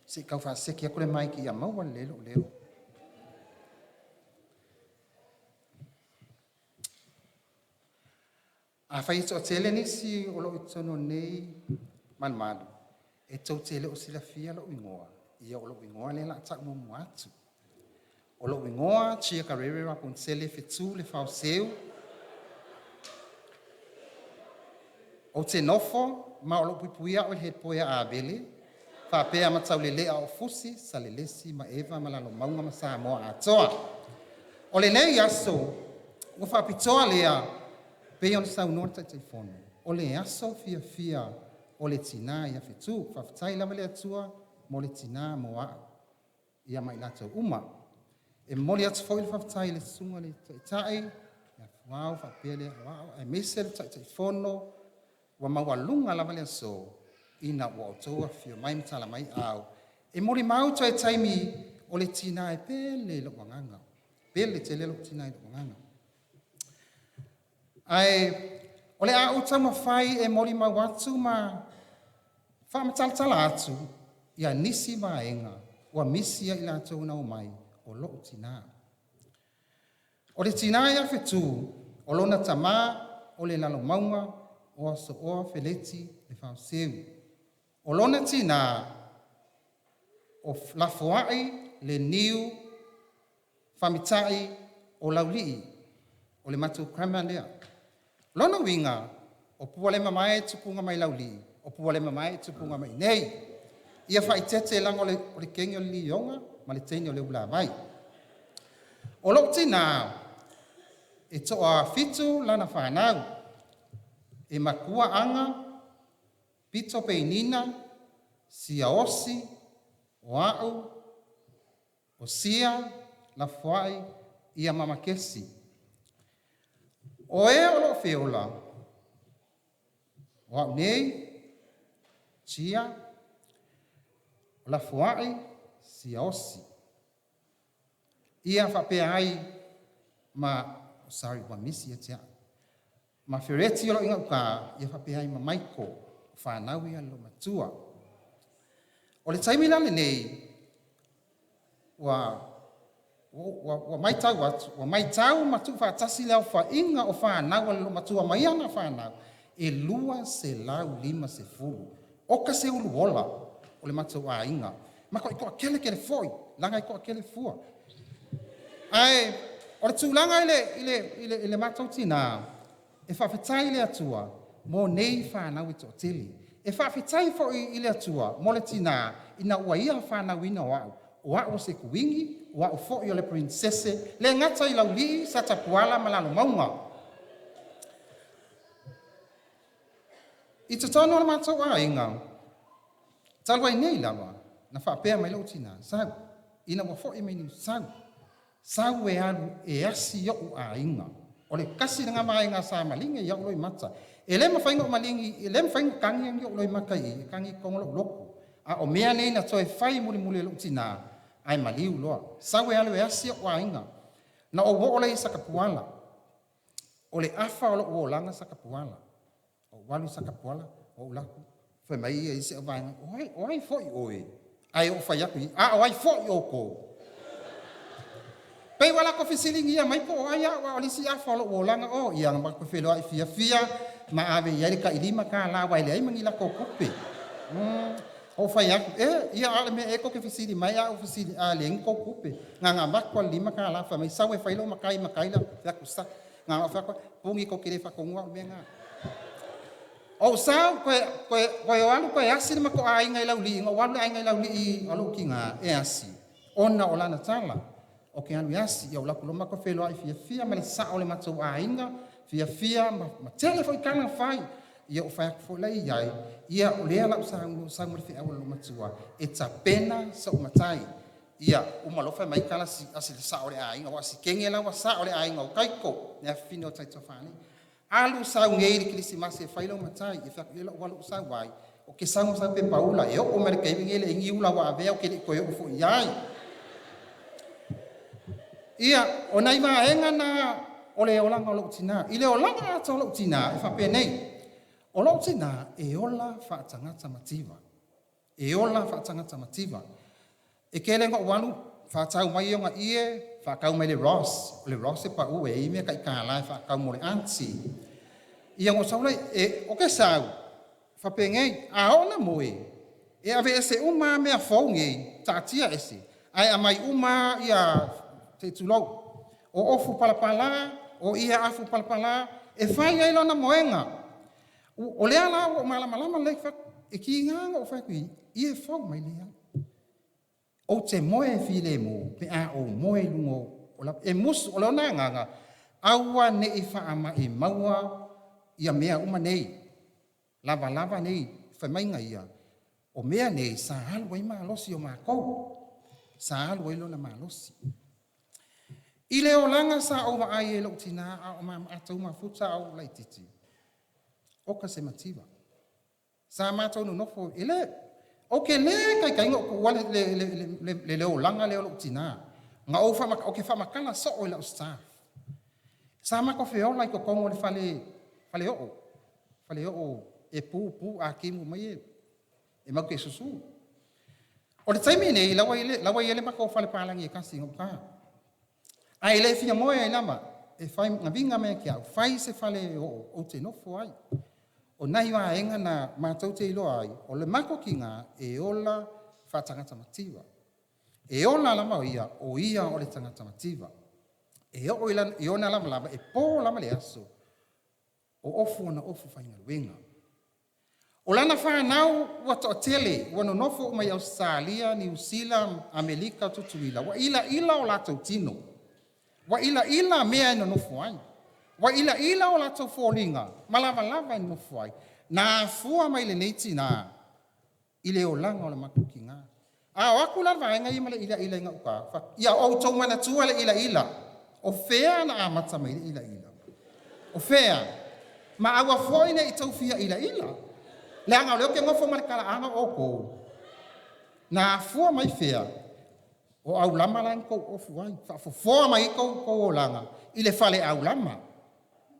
Se i tau faaseki atu le maiki ia maua lelei lou leo. Afai e toatele nisi o lo o i totonu o lenei malumalu e tou te le o silafia lou igoa, ia o lou igoa lea o le a tau muamua atu. O lou igoa Chiakarere Rapunsele Fetu Lefaoseu. Ou te nofo ma o lo o puipuia au e le Head Boy ia Avele faapea ma Taulelea o Fusi, Salelesi ma Eva ma Lalomauga ma Samoa atoa. O lenei aso ua faapitoa lea pei ona saunoa le Taitaifono, o le aso fiafia o le tina ia Fetu. Faafetai lava i le Atua mo le tina mo a'u ia ma i latou uma. E momoli atu foi le faafetai i le Susuga i le Taitai ia Fuao faapea le Aoao aemaise le Taitaifono, ua maualuga lava le aso ina ua outou afifio mai ma tala mai aao e molimau toe taimi o le tina e pele i lou agaga, e pele tele lou tina i lou agaga. Ae o le a ou taumafai e molimau atu ma faamatalatala atu ia nisi vaega ua misi ia i latou na omai o lo'u tina. O le tina ia Fetu, o lona tama o le Lalomauga o Aso'oa Feleti Lefaoseu. O lona tina o Lafoai Leniu Famitai o Laulii. O le matou grammar lea. O lona uiga, o Pualemamae e tupuga mai Laulii, o Pualemamae e tupuga mai i. Ia faaeteete leaga o le teine o le lioga ma le teine o le ulavai. O lou tina, e toafitu lana fanau, e makua Aga, Pito Penina, Siaosi, o a'u, o Sia, Lafoai ma Makesi. O e o lo'o feola, o a'u nei, Sia, o Lafoai, Siaosi. Ia faapea ai ma sorry ua misi ia te a'u ma Fereti o lo o i gauta, ia faapea ai ma Maiko, o fanau ia a le loomatua. O le taimi la lenei ua matau atu ua matau ma tuufaatasi le aofaiga o fanau a le loomatua ma ia ana fanau, e 250. Oka se uluola o le matou aiga, matuai toatele tele foi leaga e toatele fua. Ae o le tulaga i le matou tina, e faafetai i le Atua mo nei fanau e toatele. E faafetai foi i le Atua mo le tina ina ua Ia fanauina o a'u, o a'u o se Kuini, o a'u foi o le Perenisese le gata i Laulii, Satapuala ma Lalomauga. I totonu o le matou aiga talu ai nei lava na faapea mai lou tina, “Sau ina ua foi mai Niu Sau, sau e alu e asi o'u aiga.” O le tasi lena vaega sa maligi ai o'u loimata. E le mafai ona ou maligi, e le mafai ona tagi o'u loimata i i, e tagi i totonu o lo'u loto. A o mea nei na toe fai mulimuli e lou tina ae maliu loa, sau e alu e asi o'u aiga. Na ou oo lea i Satapuala. O le afa o lo'u olaga Satapuala. Ou alu i Satapuala ou alu atu fai mai ia isi au vaega, “O ai foi oe?” Ae ou fai atu i ai, “A o ai foi outou?” Pei ua latou fesiligia mai po o ai au, a o le isi afa o lou olaga. Oh, ia na matou feiloai fiafia ma ave i ai le tailima $5 aua e leai ma ni latou tupe. Ou fai atu, “E ia a o le mea ea tou te fesili mai ae ou fesili a leai ni tou tupe?” Na ona avatu lava o le $5, fai mai, “Sau e fai lou matai i matai la.” Fai atu, “Sa.” Na ona ou fai atu, “Puni tou te le faatonuina au i le mea lena.” Ou sau toe o alu toe asi le matou aiga i Laulii. Na ou alu i le aiga i Laulii o lou tina e asi, ona o lana tala ou te alu e asi. Ou alu atu loa matou feiloai fiafia ma le sa'o o le matou aiga, fiafia ma tele foi tala na fai. Ia ou fai atu foi lea i ai, “Ia o lea o le a ou sau ma le feau a le loomatua e tapena so'u matai.” Ia uma loa fai mai tala a le sa'o o le aiga, aua o si teine la ua sa'o o le aiga o Taito, le afafine o Taito Afagalii, “Alu sau nei i le kerisimasi e fai lou matai.” Ou fai atu, “Ia o lou alu ou sau ai? Ou te sau ma sau pepa ula.” E oo mai i le taimi lenei e leai ni ula ua avea ou te le i toe oo foi i ai. Ia, o nai vaega na o le olaga o lou tina. I le olaga atoa o lou tina e faapenei. O lou tinā e ola faatagata mativa, e ola faatagata mativa. E tele ina ou alu faatau mai ona ie, faatau mai le Ross. O le Ross e pau e i mea tai $1 e faatau mo le aunty. Ia ona ou sau lea, ou te sau, faapenei, a oo ina moe, e aveese uma lava mea fou nei, taatia ese, ae aumai uma lava ia, se i tulou, o ofu palapala, o ie afu palapala, e fai ai lona moega. O lea la ua ou malamalama lelei, fai atu, e tiga lava ona ou fai atu i ie fou ma e leai. Ou te moe filemu pe a ou moe i luga o e musu. O lona agaga, aua ne i faamai maua ia mea uma nei, lavalava nei, fai maiga ia, o mea nei sa alu ai malosi o matou, sa alu ai lona malosi. I le olaga sa ou vaai ai i lou tinā a o matou mafuta a o ou laitiiti, oka se mativa. Sa matou nonofo, e le, ou te le taitai ona ou tuua le olaga lea o lou tinā. Na ou ou te faamatala soo i lau staff. Sa matou feola i totonu o le fale, faleoo, faleoo e pu pu, a timu mai e matou te susu. O le taimi nei, la ua i ai le matou fale palagi e tasi i gauta, ae le fia moe ai lava, e fai na viga mai ia te au, fai se faleoo ou te nofo ai. O nai vaega na matou te iloa ai, o le matou tinā e ola faatagata mativa. E ola lava o ia, o ia o le tagata mativa. E oo i ona lavalava, e po lava le aso o ofu ona ofu faigaluega. O lana fanau ua toatele, ua nonofo uma i Ausetalia, Niu Sila, Amerika, Tutuila, ua ilaila o latou tino, ua ilaila mea e nonofo ai, ua ilaila o latou foliga ma lavalava e nonofo ai, na afua mai lenei tinā i le olaga o le matou tinā. A o atu la le vaega ia ma le ilaila i gauta, ia outou manatua le ilaila. O fea na amata mai ai le ilaila? O fea? Ma aua foi ne i tou fia ilaila, leaga o lea ou te nofo ma le talaaga o outou. Na afua mai fea? O aulama la na tou ofu ai, faafofoa mai ai tou olaga i le fale aulama,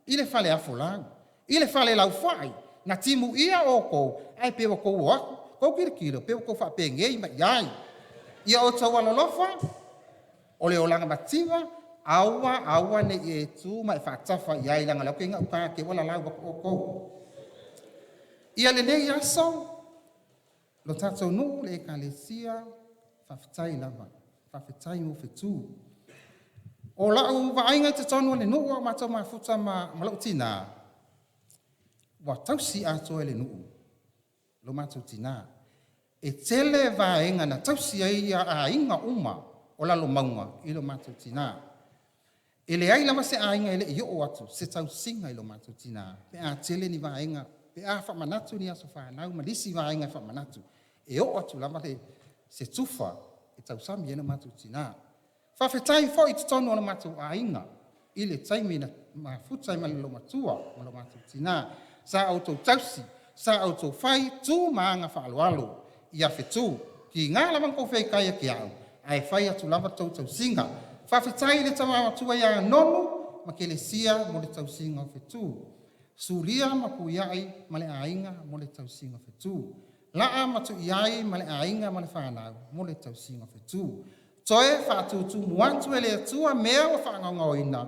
i le fale afolau, i le fale laufai, na timuia outou, ae pei ua tou o atu, tou tilotilo, pei ua tou faapenei mai i ai. Ia outou alolofa, o le olaga mativa, aua aua ne i e tu ma e faatafa i ai, leaga o lea ou te i gauta te i ua lalau atu outou. Ia lenei aso, lo tatou nuu le Ekalesia, faafetai lava, faafetai mo fetu. O lau vaaiga i totonu o le nuu a o matou mafuta ma lou tinā, ua tausi atoa e le nuu lo matou tinā. E tele vaega na tausi ai aiga uma o Lalomauga i lo matou tinā. E leai lava se aiga e le i oo atu se tausiga i lo matou tinā, pe a tele ni vaega, pe a faamanatu ni aso fanau ma nisi vaega e faamanatu, e oo atu lava se tufa e tausami ai lo matou tinā. Faafetai foi i totonu o lo matou aiga i le taimi na mafuta ai ma le loomatua ma lo matou tinā, sa outou tausi, sa outou fai tu ma aga faaaloalo ia fetu. Tiga lava na tou feitai ia te au, ae fai atu lava tou tausiga. Faafetai i le tama matua ia Nonu ma Telesia mo le tausiga o fetu. Sulia ma Puiai ma le aiga mo le tausiga o fetu. Laa ma Tuiai ma le aiga ma le fanau mo le tausiga o fetu. Toe faatutumu atu e le Atua mea ua faagaogaoina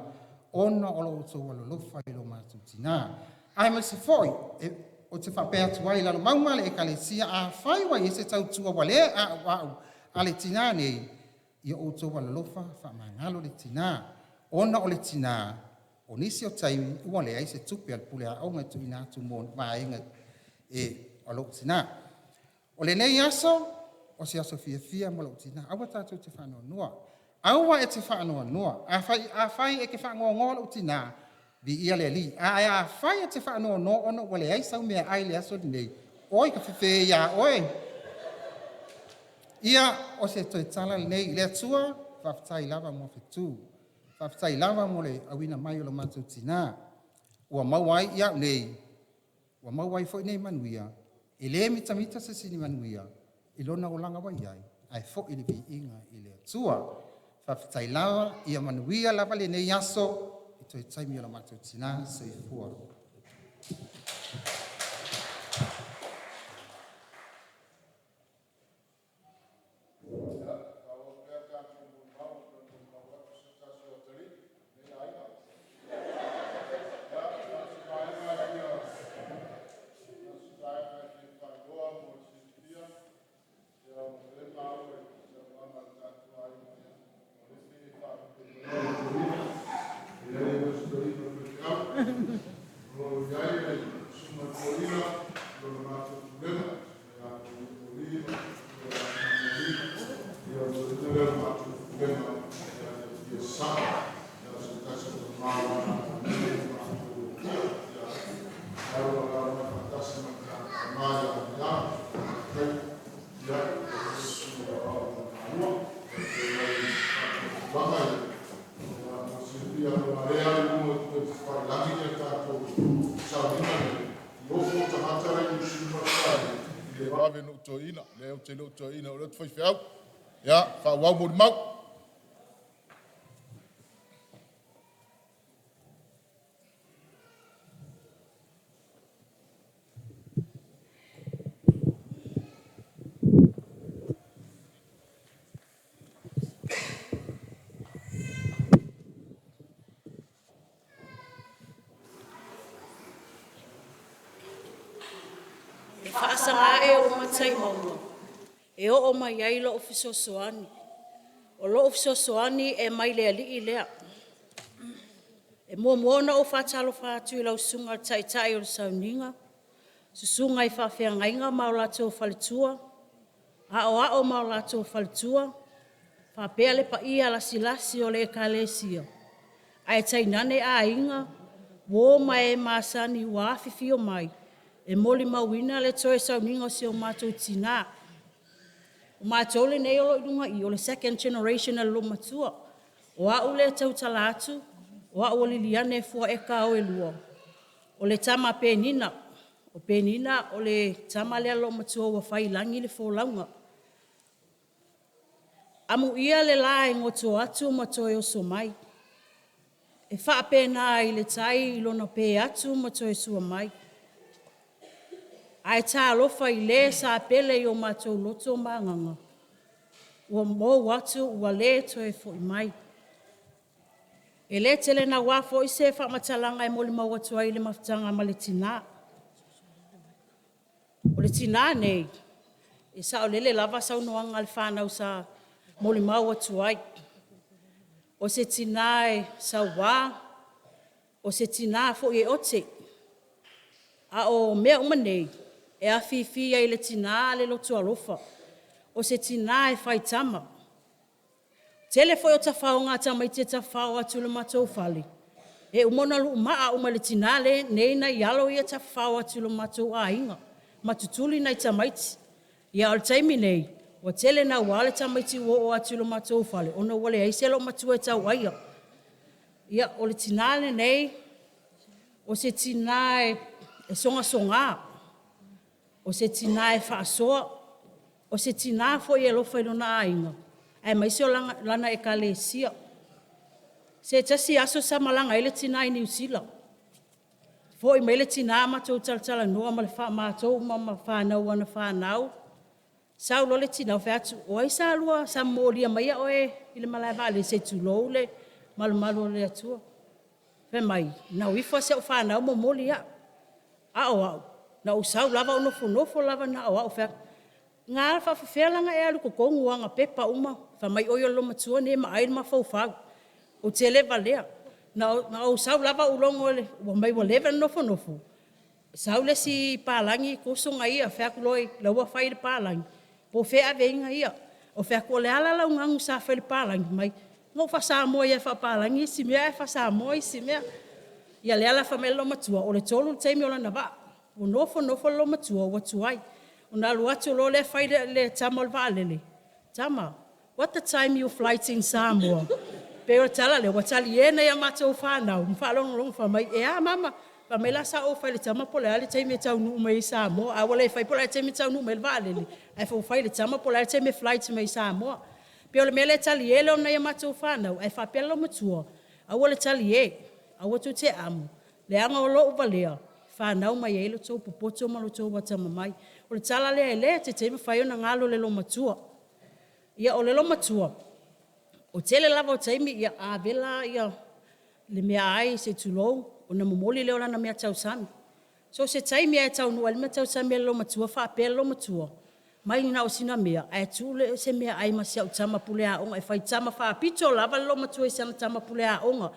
ona o lo outou alolofa i lo matou tinā. Aemaise foi ou te faapea atu ai i Lalomauga le Ekalesia, afai ua i ai se tautua ua le a'ua'u a le tinā nei, ia outou alolofa faamagalo le tinā, ona o le tinā, o nisi o taimi ua leai se tupe a le pule aoga e tuuina atu mo vaega e o lou tinā. O lenei aso, o se aso fiafia mo lou tinā. Aua tatou te faanoanoa. Aua e te faanoanoa. Afai e te faanoanoa lou tinā, viia le Alii. Ae afai e te faanoanoa ona ua leai sau meaai i le aso lenei, oi ka fefe iā oe. Ia, o se toe tala lenei i le Atua, faafetai lava mo fetu. Faafetai lava mo le auina mai o lo matou tinā. Ua maua ai ia'u nei, ua maua ai foi nei manuia, e le mitamita se isi manuia i lona olaga ua i ai, ae foi le viiga i le Atua. Faafetai lava, ia manuia lava lenei aso i toe taimi o lo matou tinā. Soifua. Vave ona ou toeaina. Leai ou te le o toeaina o lea ou te faifeau. Ia faaauau molimau. E faasaga ae ou mata i mauga e oo mai ai lou fesoasoani. O lou fesoasoani e mai le Alii lea. E muamua ona ou faatalofa atu i lau susuga i le taitai o le sauniga, susuga i faafeagaiga ma o latou faletua, aoao ma o latou faletua, faapea le paia lasilasi o le ekalesia, ae tainane aiga, uo ma e masani ua afifio mai e molimauina le toe sauniga o si o matou tina. O matou nei o lo o i luga i i, o le second generation a le loomatua. O au lea e tautala atu o au o Liliane Fuaeka Auelua, o le tama a Penina. O Penina o le tama lea a le loomatua ua fai i lagi le folauga. Amuia le la e goto atu ma toe oso mai, e faapena i le tai lona pe atu ma toe sua mai. Ae talofa i le sa pele i o matou loto ma agaga, ua mou atu ua le toe foi mai. E le tele naua foi se faamatalaga e molimau atu ai i le mafutaga ma le tina. O le tina nei, e saolele lava saunoaga a le fanau sa molimau atu ai, o se tina e saua, o se tina foi e ote. A o mea uma nei, e afifi ai i le tina le loto alofa, o se tina e faitama. O le tele foi o tafaoga a tamaiti e tafafao atu i le matou fale, e uma ona lumaa uma e le tina lenei nai alo ia e tafafao atu i lo matou aiga ma tutuli nai tamaiti. A o le taimi nei, ua tele naua le tamaiti ua oo atu i lo matou fale ona ua leai se loomatua e tauaia. Ia, o le tina lenei, o se tina e sogasoga, o se tina e faasoa, o se tina foi e alofa i lona aiga aemaise o lana Ekalesia. Se tasi aso sa malaga ai le tina i Niu Sila, foi mai le tina matou talatalanoa matou ma fanau o ana fanau, sau loa le tina ou fai atu, o ai sa lua molia maia oe i le malaevaalele se i tulou le malumalu o le Atua. Fai mai, na o ifo lava si au fanau momoli au, a o au, na ou sau lava ou nofonofo lava na o au. Ou fai atu, na ala faapefea la ona e alu i totonu o ana pepa uma? Fai mai, oi o le loomatua lenei e maai le mafaufau, ou te le valea. Na ou sau lava ou logo fai mai ua leva ona nofonofo, sau le isi palagi toso nai ia, fai atu loa la ua fai e le palagi, po o fea e ave ai nai ia. Ou fai atu, o le a la lau nanu sa fai i le palagi? Fai mai, na ou faa-Samoa ai lava e faapalagi isi mea ae faa-Samoa isi mea. Ia lea la fai mai le loomatua, o le 3 le taimi o lana vaa, ua nofonofo le loomatua ua tuai. Ona alu atu loa lea fai le tama o le vaalele, tama, what the time you flight in Samoa? Pei o le tala lea ua talie nai a matou fanau ma faalogologo fai mai, e a mama? Fai mai la sa ou fai i le tama po o le a le taimi e taunuu mai ai i Samoa, ae ua le fai po o le a le taimi e taunuu mai ai le vaalele, ae fai i le tama po o le a le taimi e flight mai ai i Samoa. E pei o le mea lea e talie lea o nai a matou fanau, ae faapea le loomatua, aua le talie, aua tou te amo, leaga o lou valea e fanau mai ai lo outou popoto ma lo outou atamamai. O le tala lea e le taitai mafai ona galo i le loomatua. Ia, o le loomatua, o le tele lava o taimi a vela le meaai se i tulou, ona momoli lea o lana meatausami. So o se taimi lava e taunuu ai le meatausami a le loomatua, faapea le loomatua, mai na o sina mea ae tuu se meaai ma si au tama pule aoga. E faitama faapito lava le loomatua i si ana tama pule aoga,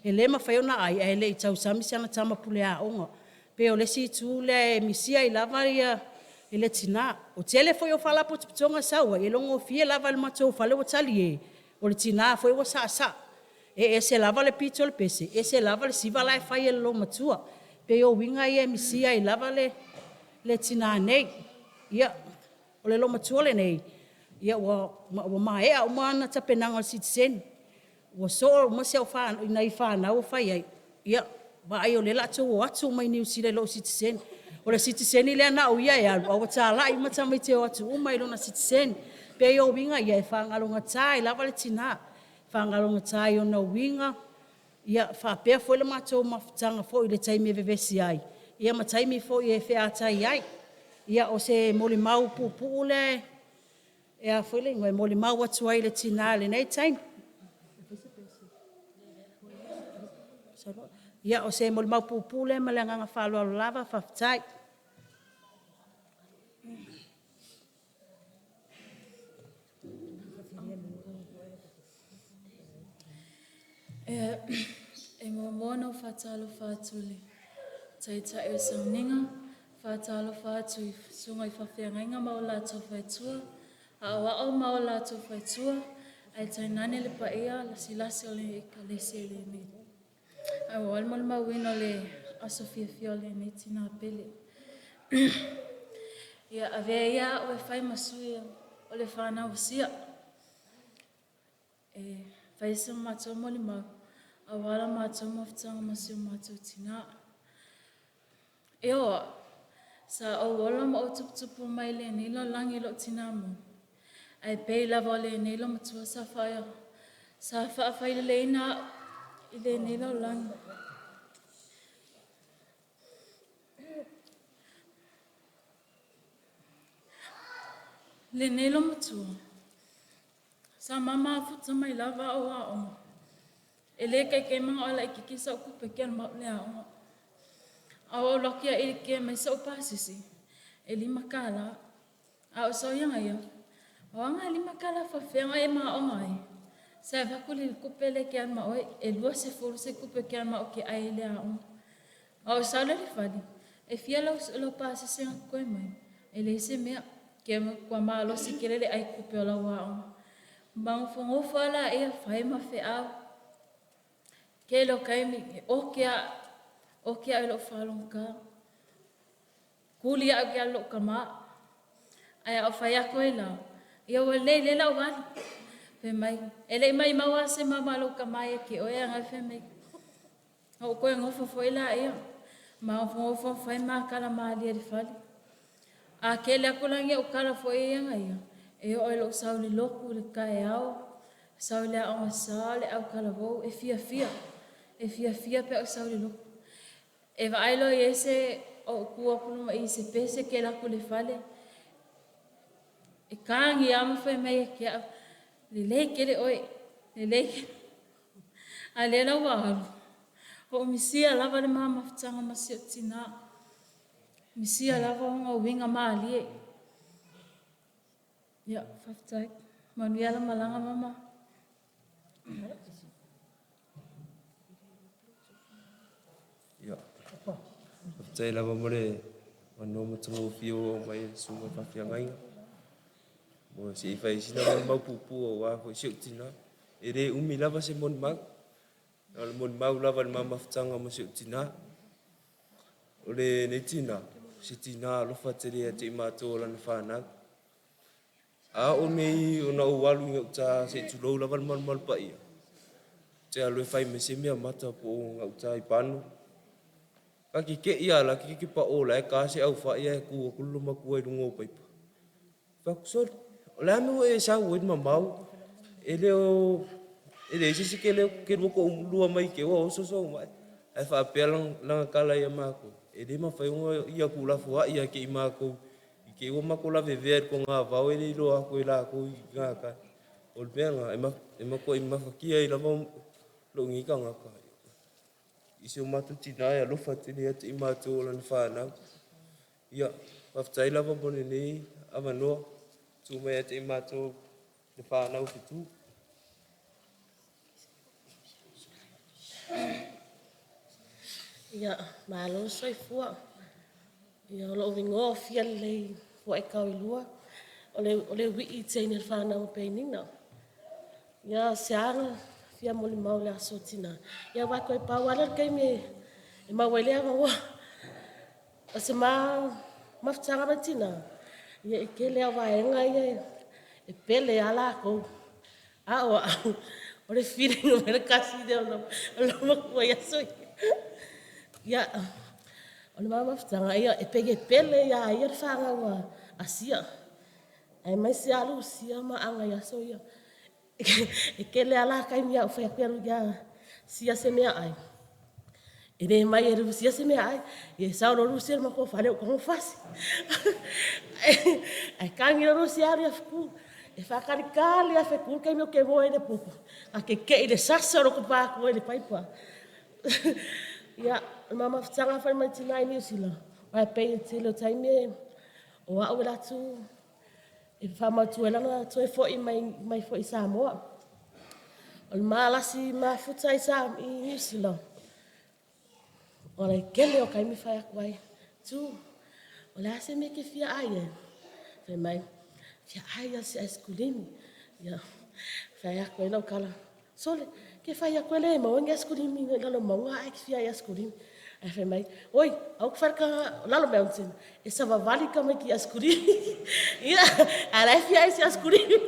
e le mafai ona ai ae le i tausami si ana tama pule aoga. E pei o le isi itu lea e misia ai lava le tina. O le tele foi o faalapotopotoga e sau ai, e iloagofie lava e le matou fale ua talie, o le tina foi ua saasaa, e ese lava le pito o le pese, ese lava le siva la e fai e le loomatua. E pei o uiga ia e misia ai lava le tina nei. Ia, o le loomatua lenei, ua maea uma ana tapenaga o le sitiseni, ua soo uma nai fanau o fai ai, ia vaai o lea o le a outou o atu uma i Niu Sila i lou sitiseni. O le sitiseni lea na o ia e alu, a ua talai uma tamaiti e o atu uma i lona sitiseni. E pei o uiga ia e faagalogata ai lava le tina, faagalogata i ona uiga, ia faapea foi le matou mafutaga foi i le taimi e vevesi ai ma taimi foi e featai ai. Ia, o se molimau puupuu lea e molimau atu ai i le tina i lenei taimi. Ia, o se molimau puupuu lea ma le agaga faaaloalo lava. Faafetai. E muamua ona ou faatalofa atu i le Taitai o le Sauniga, faatalofa atu i Susuga i Faafeagaiga ma o latou Faletua, Aoao ma o latou Faletua, ae tainane le paia lasilasi o le Ekalesia i lenei aua le molimauina o le aso fiafia o lenei tina pele. Ia avea ia au e fai ma sui o le fanau a Sia e fai so matou molimau aua la matou mafutaga ma si o matou tina. E o au, sa ou ola ma ou tuputupu mai lenei lalolagi i lou tina moni, ae pei lava o lenei loomatua sa faafaileleina au i lenei lalolagi. Lenei loomatua, sa mama afuta mai lava au aoga, e le kaikai manao laititi sau tupe ke alu ma au i le aoga. A ou alu atu ia ili mai sau pasese, e $5. A ou sau ia ia, o a na $5 faapefea ona e ma aoga ai? Sa avatu le tupe lea e te alu ma oe, e 20 se tupe e te alu ma oe e te ai ai i le aoga. A ou sau la i le fale, e fia lau pasese na totoe mai? E leai se mea, ke matua malosi tele le ai tupe o lau aoga. Ma nofonofo lava laia fai ma feau. Tele o taimi e oke au, oke au i lou faalogogata, tuli au ou te alu i lou tama. Ae a ou fai atu ai la, ia ua lelei o lea o le a ou alu. Fai mai, e le i maimau lava se mama a lou tama ia te oe ae fai mai. Ona ou toe nofo foi lea ma nofonofo ma fai ma tala malie i le fale. A tele atu la ni au tala foi ia na ia, e oo i lou sau i le lotu i le taeao, sau i le Aoga Sa o le autalavou, e fiafia, e fiafia pe a ou sau i le lotu. E vaai loa i ai se ou tu atu i luma i i i se pese e te alu atu i le fale, e tagi lava ma fai mai ia te au, lelei tele oe, lelei tele. A o lea la ua alu, ua ou misia lava le ma mafutaga ma si ou tina, misia lava ona uiga malie. Ia, faafetai. Manuia lau malaga mama. Ia, faafetai lava mo le avanoa matagofie ua aumai e le Susuga i le Faafeagaiga. Mo se i fai sina molimau puupuu aua foi si ou tina. E le umi lava se molimau. O le molimau lava i le ma mafutaga ma si ou tina. O lenei tina, o se tina alofa tele ia te i matou o lana fanau. A oo nei ona ou alu i gauta se i tulou lava le malumalu paia, ou te alu e fai mai se meamata po o gauta i Pano. Ta te te i lava o la e te pao o la e ta se aufai ae tu atu le loomatua i luga o paipa. Fai atu, sole, o le a le mea ua e sau ai i le mamao? E le o e leai se isi e te lua toalua mai te i ua oso sou mai. Ae faapea lana tala ia matou, e le mafai ona ia tuulafoai ia te i matou i te i ua matou lavevea i le togavao e le iloa atu e latou i gatai. O le mea lena e matuai mafatia ai lava lou nei tagata i si o matou tina e alofa tele ia te i matou o lana fanau. Ia, faafetai lava mo lenei avanoa tuu mai ia te i matou le fanau fetu. Ia, malo le soifua. Ia, o lou igoa o Fialelei Fuaikaoilua, o le uii teine a le fanau a Penina. Ia, se aga fia molimau i le Aso Tina, ia aua toe pau lava lea o le taimi e maua ai le avanoa. O se ma mafutaga ma le tina, ia e tele lava o vaega ia e pele lava latou, a o au, o le fili numera tasi lea o loomatua i aso ia. Ia, O le ma mafutaga, ia, e pei e pele iā ia le fanau a Sia, aemaise lava Lusia ma Aga i aso ia. E tele lava la taimi a ou fai atu ia Sia se meaai, e le mai e Lusia se meaai. Ia sau loa Lusia i le matou fale ou tago fasi. Ae tagi loa Lusia alu ia feku. E faatalitali lava feku i le taimi ou te moe ai i le popo, ta tetee i le sasa o lou tapa atu ai i le paipa. Ia, o le ma mafutaga foi ma le tina i Niu Sila, aua e pei o le tele o taimi o au e alu atu e faamautu ai lana toe foi mai foi i Samoa. O le ma lasi mafuta i Niu Sila, o le tele o taimi e fai atu ai, Tu, o le a se mea e te fia ai ai? Fai mai, fia ai lava i se aisakulisi. Ia, fai atu ai lau tala, sole, e te fai atu e le maua ni aisakulisi i Lalomauga ae e te fia ai i aisakulisi. Ae fai mai, oi, aua e te fai Lalo Mountain, e savavali tamaiti i aisakulisi. Ia, a o la e fia ai i se aisakulisi.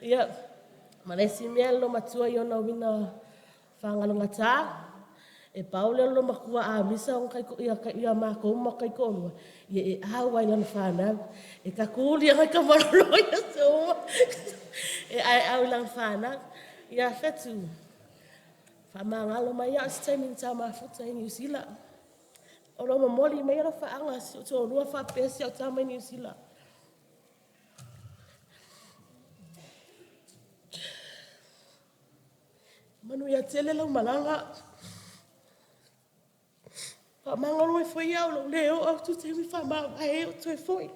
Ia, ma le isi mea le loomatua i ona uiga faagalogata, e pau lea o le loomatua a misa ia matou ma taitoalua, ia e au lava i lana fanau. E tatuli lava nai tamaloa i aso uma e aeau i lana fanau. Ia Fetu, faamagalo mai au i se taimi na ta mafuta ai i Niu Sila. O lo o momoli mai alofaaga a si ou toalua faapea si au tama i Niu Sila. Manuia tele lau malaga. Faamagalo ai foi au i lou le oo atu i le taimi faamavae ai ou toe foi.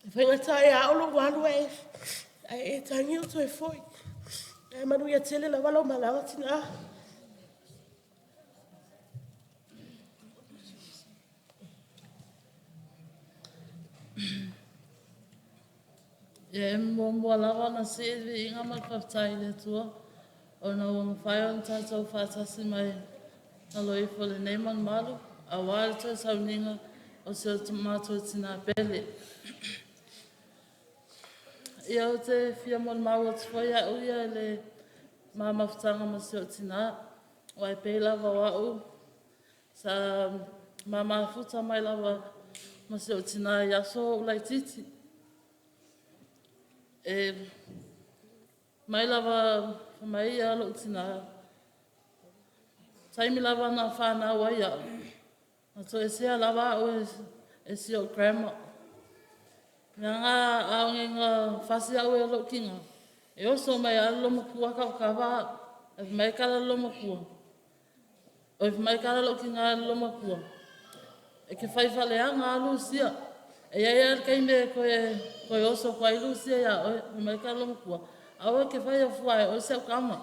E faigata e ao lou alu ae e tagi ou toe foi. Ae manuia tele lava lau malaga tina. Ia e muamua lava ona sii le viiga ma le faafetai i le Atua ona ua mafai ona tatou faatasi mai lalo ifo i lenei malumalu aua le toe sauniga o si o matou tina pele. Ia ou te fia molimau atu foi au ia i le ma mafutaga ma si ou tina, aua e pei lava o au sa ma mafuta mai lava ma si ou tina i aso o ou laitiiti. E mai lava fai mai ia lou tina, taimi lava na fanau ai au, na toesea lava au e si ou grandma. Leaga a fasi au e lou tiga, e oso mai lava le loomatua kavakava au. Ae fai mai e tala le loomatua, oi fai mai e tala lou tina i le loomatua, e te fai faaleaga lava Lusia. E i ai lava le taimi e toe oso atu ai Lusia ia oe. Fai mai le tala a le loomatua, aua e te faia fua e oe si au tama.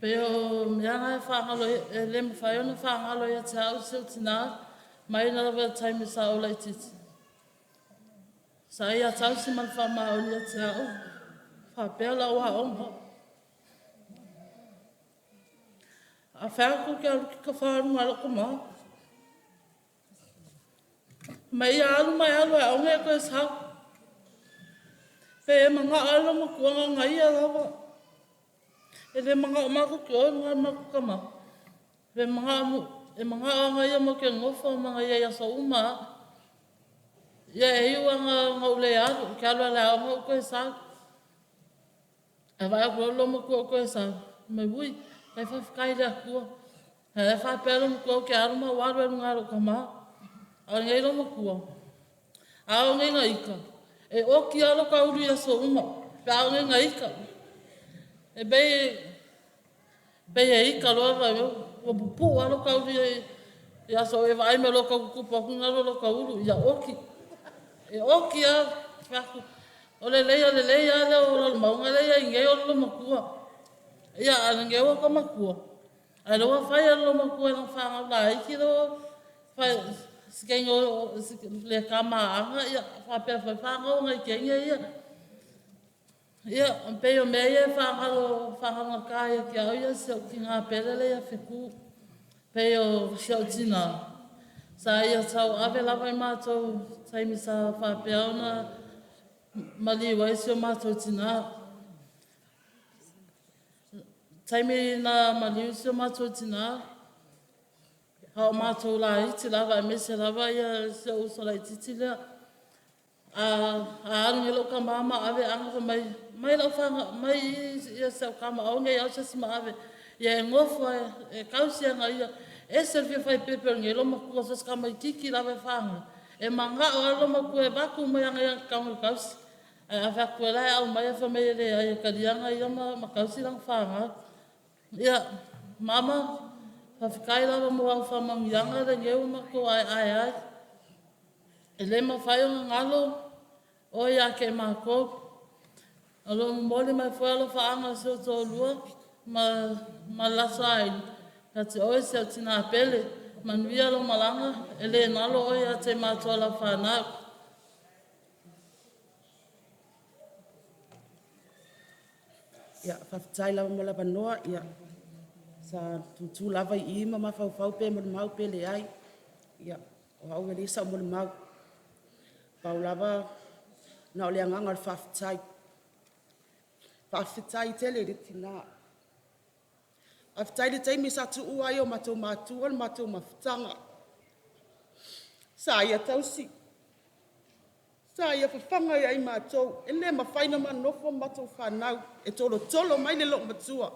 Pei o mea na e faagalo e le mafai ona faagalo ia te au si ou tina mai lava i le taimi sa ou laitiiti. Sa ia tausi ma le faamaoni ia te au faapea lau aoga. A fai atu ou te alu ki ka luga o lou tama. Mai ia alu ma e alu e aoga e toe sau. Pe e manao ai le loomatua na ia lava. E le manao matou te o i luga o le matou tama. Pe e manao lava ia matou te nonofo ma ia i aso uma lava. Ia e iu lava ina ou le alu, ou te alu lava i le aoga ou toe sau. Ae vaai atu loa le loomatua ou toe sau, fai mai, ui, fai faafetai i le Atua. Ae faapea loomatua ou te alu ma ou alu ai i luga o lou tama. A o lenei loomatua, a oo nei ina ita, e oti lava lota ulu i aso uma pe a oo nei ina ita. E pei e ita loa fai mai ua pupuu lava lota ulu i aso e vaai mai loa ua tau tutupu atu galu o lota ulu, ia oti. E oti lava. Fai atu, o le lelei lava lea o Lalomauga lea e i ai nei o le loomatua. Ia, a o lenei ua ta matua, a o lea ua fai e le loomatua i lana fanau laiti lea ua fai, si teine o le tama a Aga ia faapea foi fanau a nai teine ia. Ia, pei o mea ia e faagalo faagalogata ia te au ia si ou tina pele lea ia Feku. Pei o si ou tina, sa ia tauave lava i matou taimi sa faapea ona maliu ai si o matou tina. Taimi na maliu si o matou tinā, a o matou laiti lava aemaise lava ia si ou uso laitiiti lea. A alu nei lou tama ma ave aga fai mai, mai lau mai i i si au tama aua ne i alo se isi ma ave. Ia e nofo lava e tausi e ana ia. E ese le fia faipepe o lenei loomatua, so o se tamaitiiti lava e fanau, e manao lava le loomatua e avatu uma ana ia na te tago e tausi. Ae a fai atu la e aumai, ae fai mai e leai e talia ana ia ma tausi lana fanau. Ia, mama, faafetai lava mo au faamanuiaga lenei ua matou aeae ai. E le mafai ona galo oe ia te matou. O lo o momoli mai foi alofaaga a si ou toalua ma le latou aiga ia te oe si au tinā pele. Manuia lau malaga, e le galo oe ia te matou lau fanau. Ia, faafetai lava mo le avanoa. Ia, sa tutu lava i i ma mafaufau pe molimau pe leai. Ia, o au e leai sau molimau. Pau lava na o le agaga o le faafetai. Faafetai tele i le tina. Faafetai i le taimi sa tuua ai e matou matua le matou mafutaga, sa ia tausi, sa ia fafaga ia i matou. E le mafai ona ma nonofo ma matou fanau e tolotolo mai le loomatua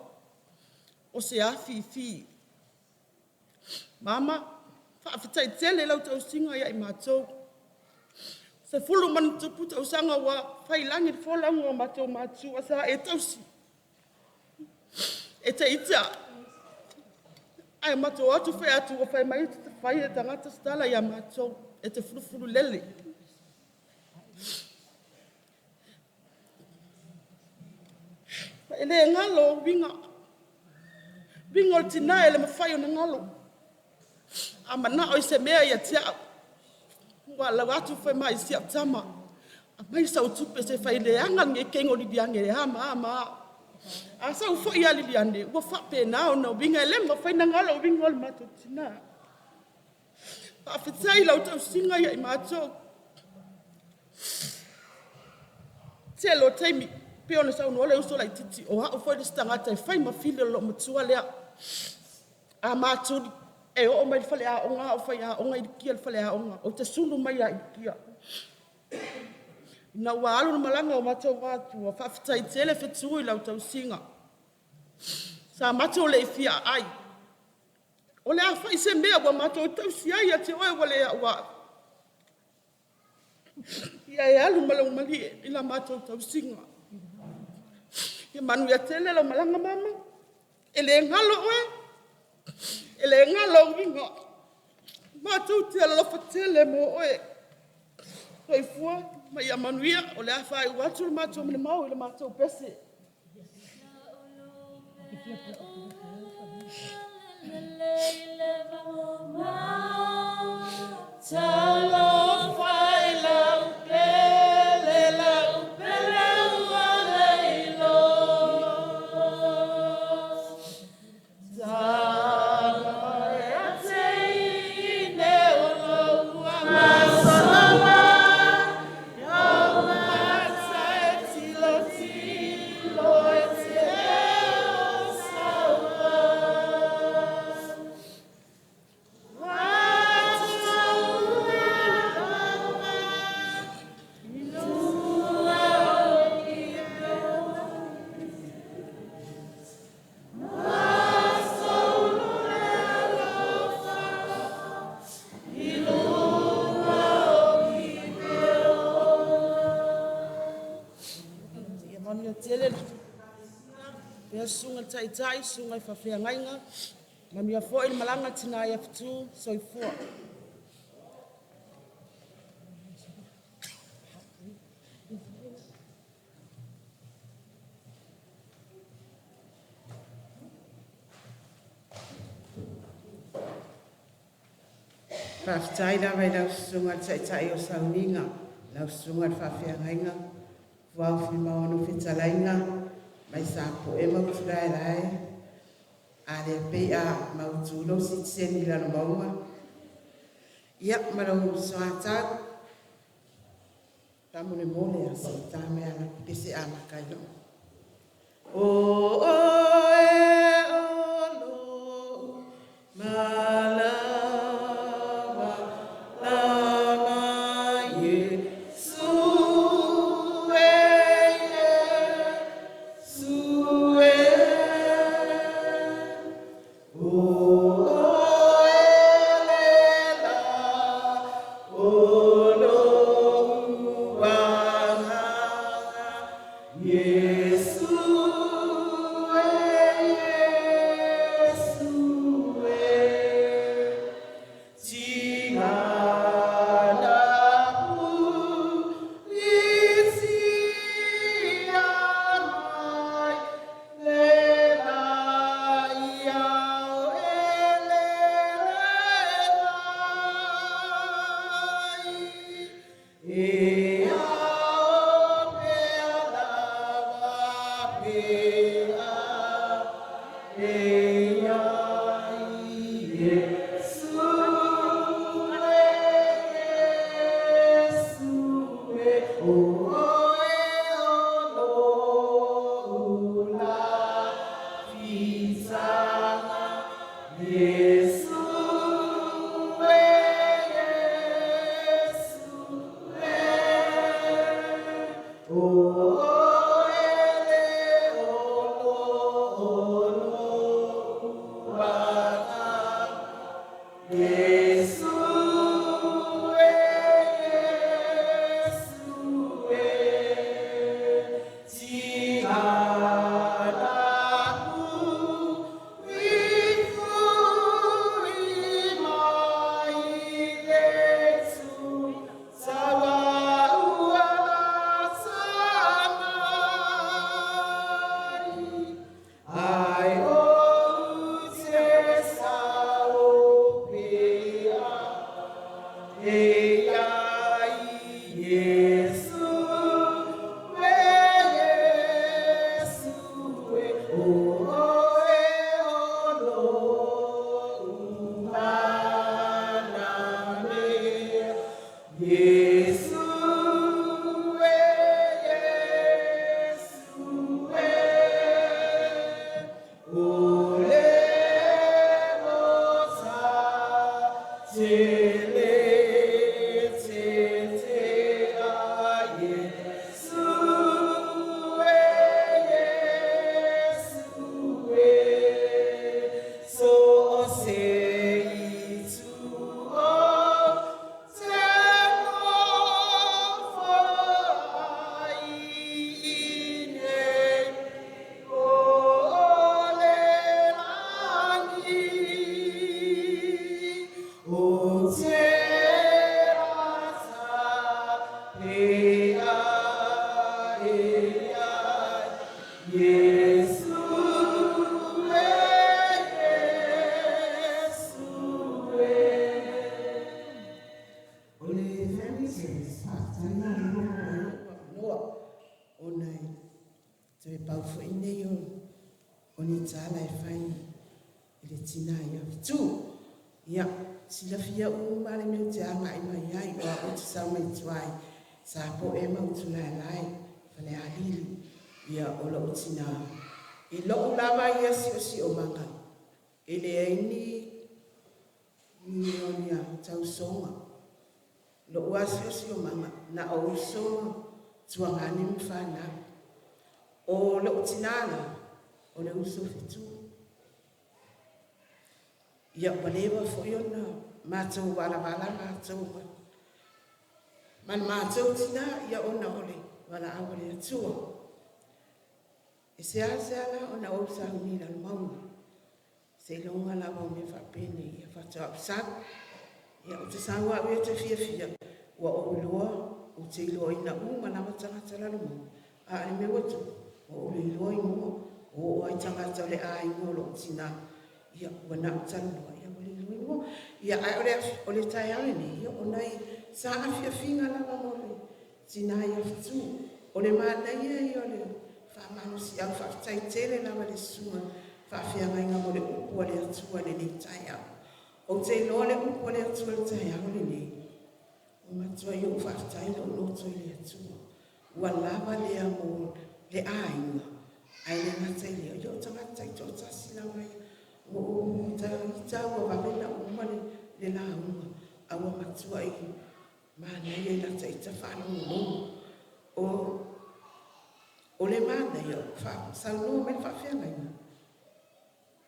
o se afifi. Mama, faafetai tele i lau tausiga ia i matou. E 10+ tausaga ua faiilagi le folauga a matou matua sa e tausi. E te ita ae matou o atu fai atu ua fai mai e fai e le tagata se tala ia matou, e te fulufululele. E le galo ou uiga, uiga o le tina e le mafai ona galo. A manao i se mea ia te au, ua alu atu fai mai si au tama, aumai sau tupe se i fai leaga lenei tino Liliane e a ma a ma a. A sau foi ia Liliane, ua faapena ona uiga, e le mafai ona galo uiga o le matou tina. Faafetai i lau tausiga ia i matou. Tele o taimi pei ona saunoa le uso laitiiti, o au foi le isi tagata e fai ma fili o le loomatua lea. A ma tuli, e oo mai i le faleaoga a o faiaoga i le faleaoga, ou te sulu mai lava i Apia. Ina ua alu le malaga a matou matua, faafetai tele fetu i lau tausiga. Sa matou le fia aai, o le a foi se mea ua matou tausi ai ia te oe ua le auau, ia e alu ma lou malie i la matou tausiga. Ia manuia tele lau malaga mama, e le galo oe, e le galo ou uiga, matou te alolofa tele mo oe. Soifua ma ia manuia. O le a faaiu atu le matou molimau i le matou pese. Talofa i lau pele, lau pele ua le iloa. Tala e teine o lou masoa, au mata e tilotilo e te o saua. Ia manuia tele le pea susuga i le Taitai, susuga i faafeagaiga, manuia foi le malaga a le tina ia Fetu. Soifua. Faafetai lava i lau Susuga i le Taitai o Sauniga, lau Susuga i le Faafeagaiga Fuao Fuimaono Fetalaiga mai Sapoe ma Utulaelae. A lea pei a mautu lou sitiseni i Lalomauga. Ia, ma lou soatau, faamolemole a se i ta mai lava la te pese amata ai loa. O oe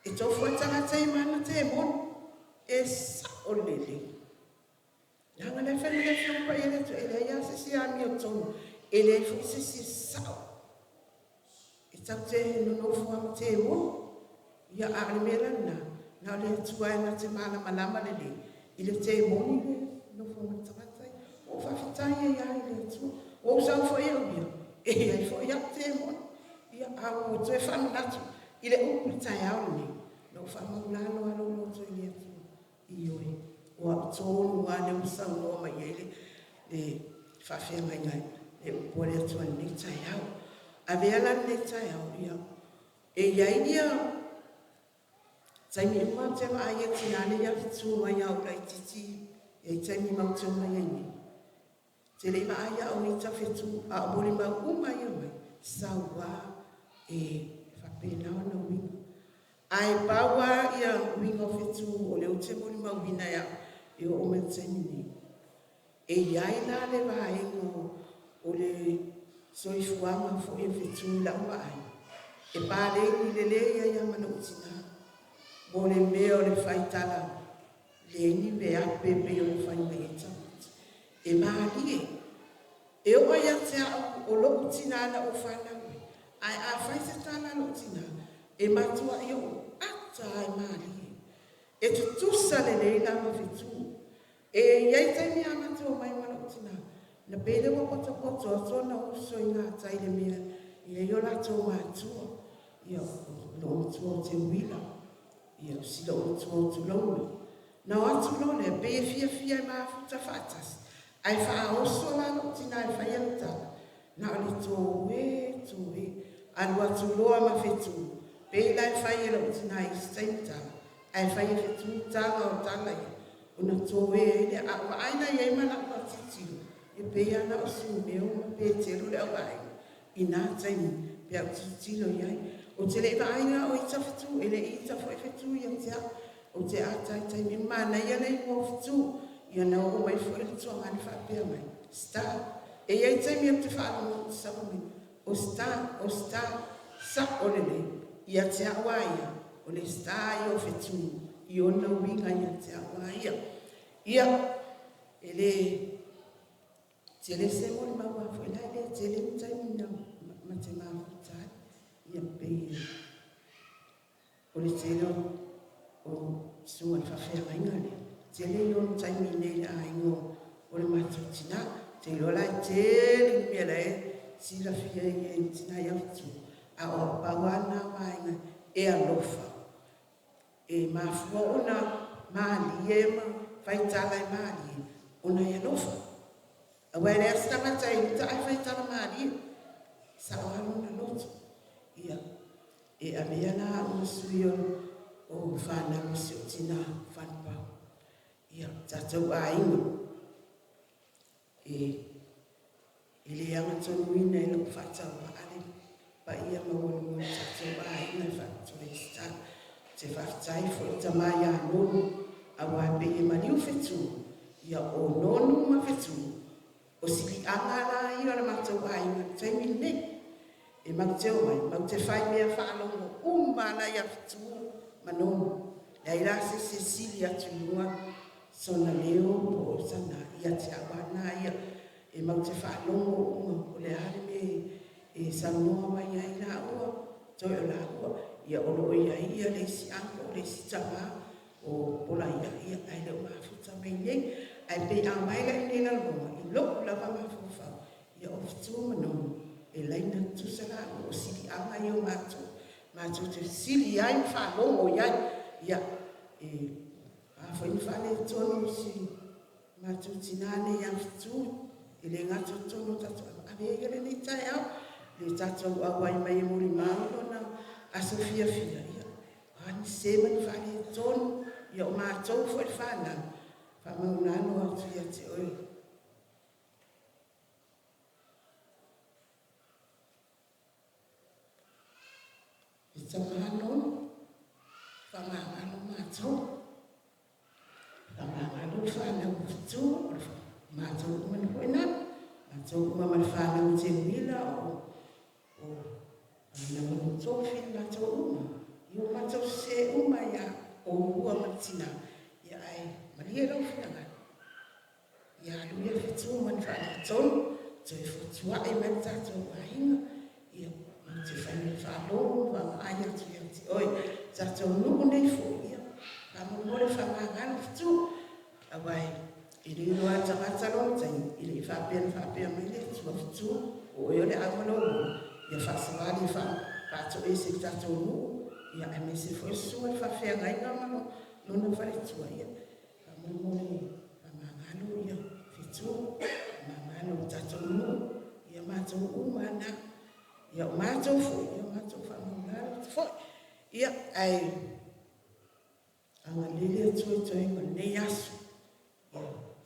E tofu ai le tagata ia ma ana temoni. E sao lelei. Leaga o lea e fai mai le Afioga Paia a le Atua, e leai lava se isi amiotonu, e leai foi se isi e sao. E tatou te nonofo lava ma temoni. Ia, a o le mea la lena, na o le Atua e na te malamalama lelei i le temoni lea e nofo ma le tagata ia. Ua ou faafetai ai lava i le Atua. Ua ou sau foi au ia, e i ai foi au temoni. Ia, a ua toe faamanatu i le upu i le taeao lenei, na ou faamaualalo lava lou loto i le Atua, ioe, o au tonu lava lea ua saunoa mai i ai le faafeagaiga i le upu a le Atua i lenei taeao. Avea la lenei taeao, ia, e i ai ia taimi uma ou te vaai i le tina lenei ia fetu mai lava a ou laitiiti, e i ai taimi matou te omai ai nei, ou te le i vaai lava o ita fetu, a o molimau uma ia e aumai, e saua, e faapena ona uiga. Ae pau lava uiga o fetu o lea ou te molimauina e au e oo mai i le taimi lenei, e i ai la le vaega o le soifuaga foi o fetu i lau vaai, e paleni lelei ai lava ma lou tina mo le mea o le faitala leai ni veape e pei ona fai mai ai tamaiti. E malie. E oo ia te au o lou tina na ou fanau ai, ae a fai se tala a lou tina, e matuai ou ata lava e malie. E tutusa lelei la ma fetu. E i ai taimi a matou omai ma lou tina, ona pei lea ua potopoto atu ona uso i gatai i le mea e i ai o latou matua. Ia, o lou matua o Teuila, ia, o si ou matua o Tulouna. Na o atu loa lea, pei e fiafia e mafuta faatasi, ae faaoso la lou tina e fai ana tala, na o le toe, toe, alu atu loa ma fetu, pei la e fai e lou tina i isi taimi tala, ae fai e fetu taga o tala ia, ona toe ai lea. A ou vaai la i ai ma lau tilotilo, e pei lava na o Sumeo ma Petelo le auvaega i na taimi pe a ou tilotilo i ai. Ou te le i vaai la o ita fetu, e le i ita foi fetu ia te au. Ou te ata i taimi uma. Manaia le igoa o fetu. Ia na oo mai foi le tuagane faapea mai, Star. E i ai taimi ou te faalogo ou te sau mai, o Star, o Star, sao lelei. Ia te au lava ia, o le Star ia o fetu i ona uiga ia te au lava ia. Ia, e le tele se molimau a foi la e le tele ni taimi na ma te mafuta ai. Ia pei o le tele o susuga i le faafeagaiga lea, tele ia o taimi i inei i le aiga o le matou tina. Ou te iloa la e tele ni mea la e silafia e le tina ia fetu, a o au pau lava lena o vaega e alofa. E mafua ona malie ma faitala e malie ona e alofa. Aua e leai se tagata e uta ae faitala malie. E sao lava lona loto. Ia, e avea la au ma sui o fanau a si ou tina Fanupau. Ia, tatou aiga, e le agatonuina e lou faatauvaa le paia maualuga o le tatou aiga e faapitoa i Star. Ou te faafetai foi i le tama ia Nonu, aua e pei e maliu fetu, ia o Nonu ma fetu, o siliaga la ia o le matou aiga i le taimi lenei. E matou te omai, matou te fai mea faalogo uma lava la ia fetu ma Nonu. Leai la se isi e sili atu i luga sona leo po o sana ia te au lava lena ia. E matou te faalogo uma po o le a le mea e saunoa mai ai laua, toe o laua. Ia o lo o i ai le isi uncle, le isi tama o Polaia, ia, ae le o mafuta mai nei. Ae pei a omai la i inei i Lalomauga, i lou lava mafaufau, ia o fetu ma Nonu, e laina tutusa laua, o siliaga ia o matou, matou te fesili ai ma faalogo i ai. Ia, e a foi ni faaletonu o si matou tina nei ia fetu, e le gata i totonu o tatou aiga, avea ia lenei taeao, le tatou auai mai e molimau lona aso fiafia, ia, o a ni se ma ni faaletonu, ia o matou foi le fanau, faamaualalo atu ia te oe. E tama Nonu, faamagalo matou. Faamagalo le fanau o fetu, o le matou uma foi lena. Matou uma ma le fanau o Teuila, o fanau a Tofi, matou uma. Ia ua matou sese uma ia oulua ma le tina, ia ae malie lou finagalo. Ia alu ia fetu ma ni faaletonu, toe fotuai mai le tatou aiga, ia matou te fai mea faalogo ma vaavaai atu ia te oe. Tatou nuu nei foi, ia faamolemole faamagalo fetu, aua e le iloa lava e le tagata lona taimi, e le i faapea na faapea mai le Atua, fetu, o oe o le au ma lou ola, ia faasavali e faatoese i le tatou nuu, ia aemaise foi le susuga i le faafeagaiga ma lona faletua, ia faamolemole faamagalo ia fetu, faamagalo le tatou nuu, ia matou uma lava na. Ia o matou foi, ia matou faamaualalo atu foi. Ia, ae agalelei le Atua i toega o lenei aso. Ia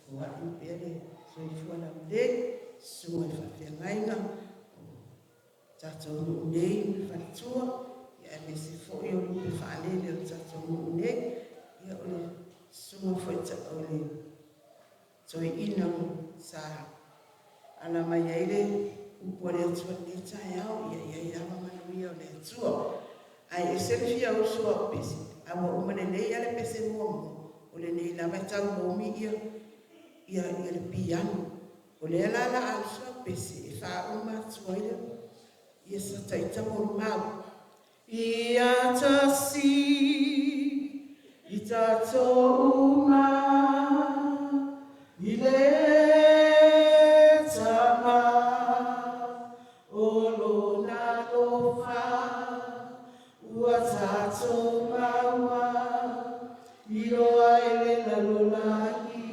foai pea le soifua laulelei i susuga i faafeagaiga o tatou nuu nei ma le faletua, ia aemaise foi o lupe faalele o le tatou nuu nei, ia o le susuga foi o le toeaina sa ala mai ai le upu a le Atua i lenei taeao, ia i ai lava manuia o le Atua. Ae ese le fia usu au pese, a ua uma lelei lava le pese muamua, o lenei lava e tau momi ia le piano. O lea la o le a usu au pese e faauma atu ai ia si ta ita molimau. Ia tasi i tatou uma i le Tama o lona alofa ua tatou maua iloa e le lalolagi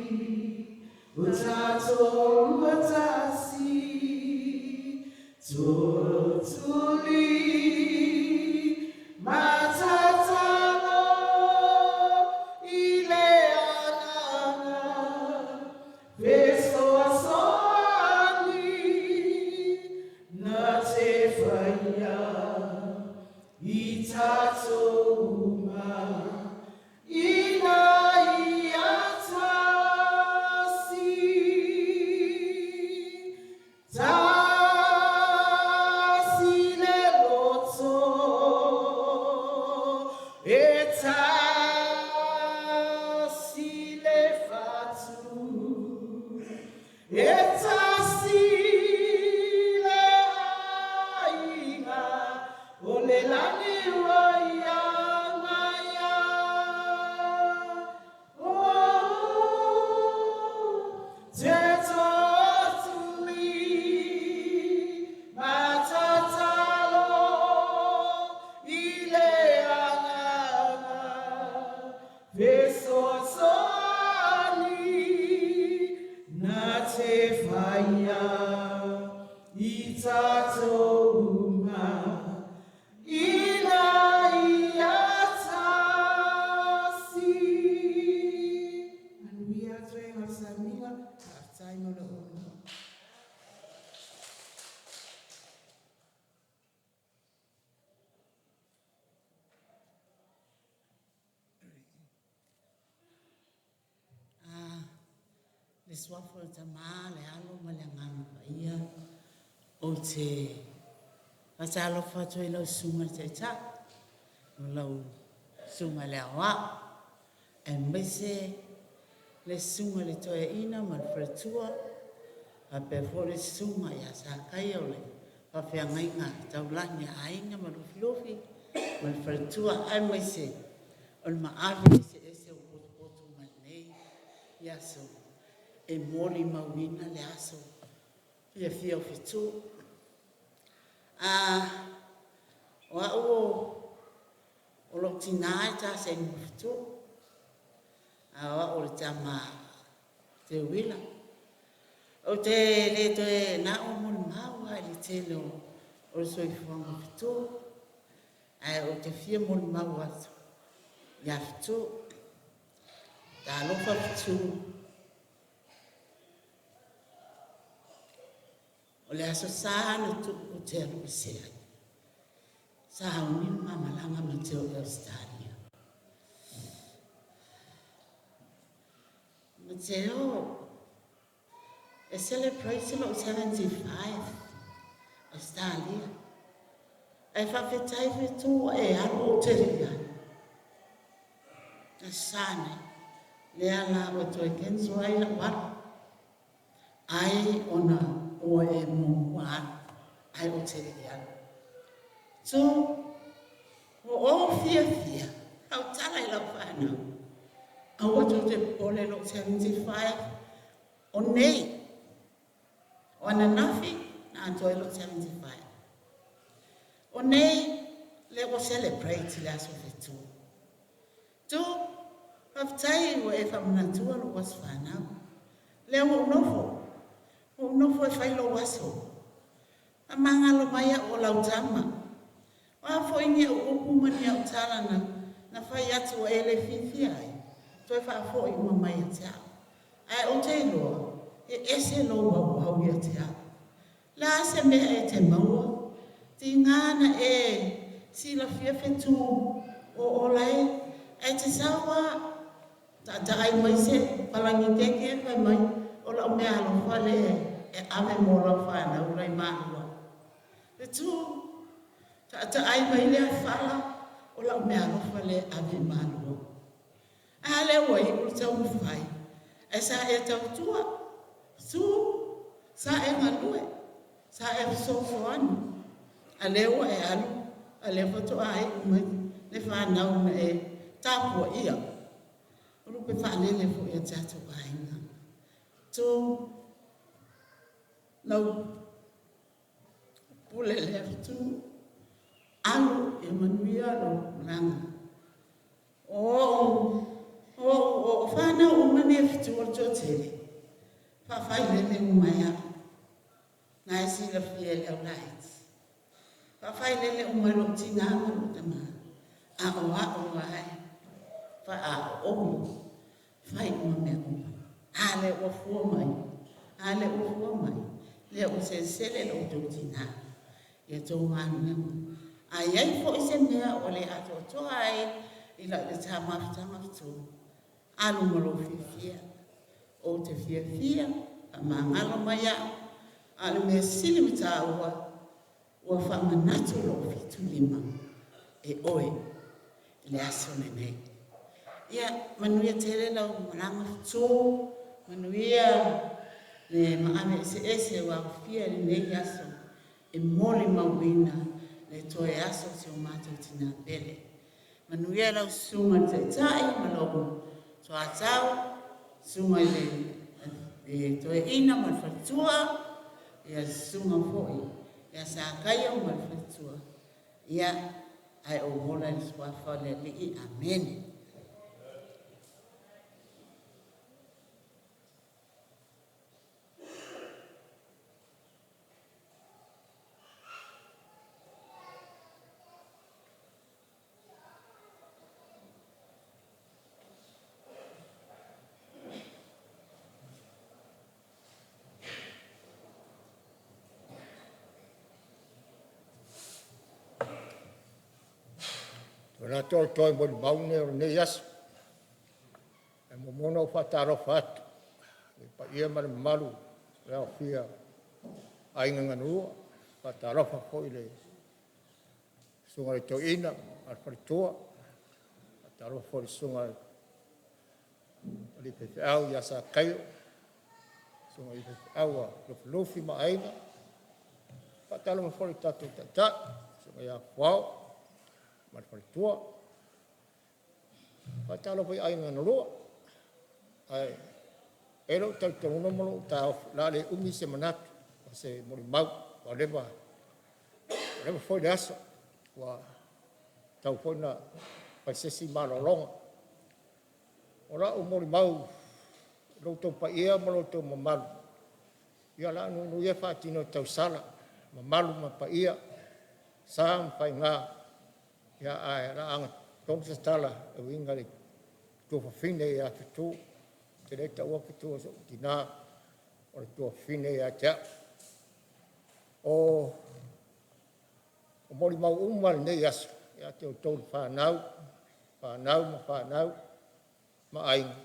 o tatou ua tasi Totuli matatalo i le agaga fesoasoani na te faia i tatou uma ina ia tasi. Tasi le loto e tasi le fatu e tasi le aiga o le lagi ua ia maia. Ina ia tasi. Manuia toega o le sauniga, faafetai mo lou avanoa. Le suafa o le Tama, le Alo ma le Agaga Paia, ou te faatalofa atu ai i lau Susuga i le Taitai ma lau Susuga i le Aoao, aemaise le Susuga i le Toeaina ma le Faletua, faapea foi le Susuga ia Sakaia o le faafeagaiga taulagi a Aiga ma Lufilufi ma le faletua, aemaise o le maave eseese ua potopoto mai lenei aso e molimauina le aso fiafia o Fetu. O au o lou tina e taseni ma Fetu, a o au o le tama Teuila. Ou te le toe na o molimau lava i le tele o le soifuaga o Fetu, ae ou te fia molimau atu ia Fetu. Talofa Fetu, o le Aso Sa na tuu ou te alu ese ai. Sauni le ma malaga ma te o i Ausetalia. Mateo, e celebrate lou 75 Australia. Ae faafetai Fetu ua e alu ou te le i alu. Aso Sa nei, lea la ua toe cancel ai la'u alu, ai ona ua e muamua alu ae ou te le i alu. Tu, ua ou fiafia, tautala i lau fanau, aua tou te popole lou 75 o nei, o ananafi na atoa ai lou 75. O nei, lea ua celebrate i le aso Fetu. Tu, faafetai ua e faamanatua lou aso fanau. Lea ua ou nofo, ua ou nofo e fai lou aso. Faamagalo mai au o lau tama. O a foi ni au upu ma ni au tala na fai atu ua e le fiafia ai, toe faafoi uma mai ia te au. Ae ou te iloa, e ese lou auau ia te au. O le a se mea e te maua? Tiga na e silafia Fetu o ola e, ae te sau lava taataai mai se palagi keke fai mai o lau meaalofa lea e ave mo lau fanau la i Malua. Fetu, taataai mai lea fala o lau meaalofa lea e ave i Malua. A lea ua iu le taumafai, ae sa e tautua, Fetu, sa e galue, sa e fesoasoani, a lea ua e alu, a lea faatoa iu mai le fanau na e tapuaia. O lupe faalele foi a tatou aiga. Tu, lau pule lea Fetu, alu ia manuia lou malaga. O o'u, o o'u, o fanau uma nei a Fetu o le toatele, faafailele uma e a'u, na e silafia e le au laiti. Faafailele uma e lo'u tinā ma lo'u tamā, a o a'u lava e faaaooga, fai uma mea uma. A lea ua fua mai, a lea ua fua mai, lea ua selesele lo outou tinā i a outou galuega. A i ai foi se mea ua le atoatoa ai i lau ta mafutaga Fetu, alu ma lou fiafia. Ou te fiafia, faamagalo mai a'u, a o le mea sili ma tāua, ua faamanatu lou 75 e oe i le aso lenei. Ia, manuia tele lau malaga Fetu, manuia le maave eseese ua aofia i lenei aso e molimauina le toe aso o si o matou tinā pele. Manuia lau susuga i le Taitai ma lou soatau, susuga i le Toeaina ma le faletua, ia le susuga foi ia Sakaio ma le faletua, ia, ae ou ola i le suafa o le Alii. Amene. O le atoatoa e molimau nei o lenei aso. E muamua ona ou faatalofa atu i le paia ma le mamalu o le aofia Aiga Galua. Faatalofa foi i le susuga i le Toeaina ma le faletua. Faatalofa foi i le susuga i le faifeau ia Sakaio, susuga i le faifeau ia Lufilufi ma Aiga. Faatalofa foi i le tatou Taitai, susuga ia Fuao ma le faletua. Faatalofa i aiga na lua. Ae e lou talitonuga ma lou taofi, o le a le umi se manatu o se molimau, ua leva foi le aso, ua tatau foi ona fai se isi malologa. O lau molimau i lo outou paia ma lo outou mamalu, ia o le a nuunuu ia faatini o tausala, mamalu ma paia, sa ma faiga, ia ae o le a agatonu se tala e uiga i le tuafafine ia Fetu. Ou te le taua Fetu o so'u tinā, o le tuafafine ia te a'u. O molimau uma lenei aso ia te outou le fanau, fanau ma fanau ma aiga,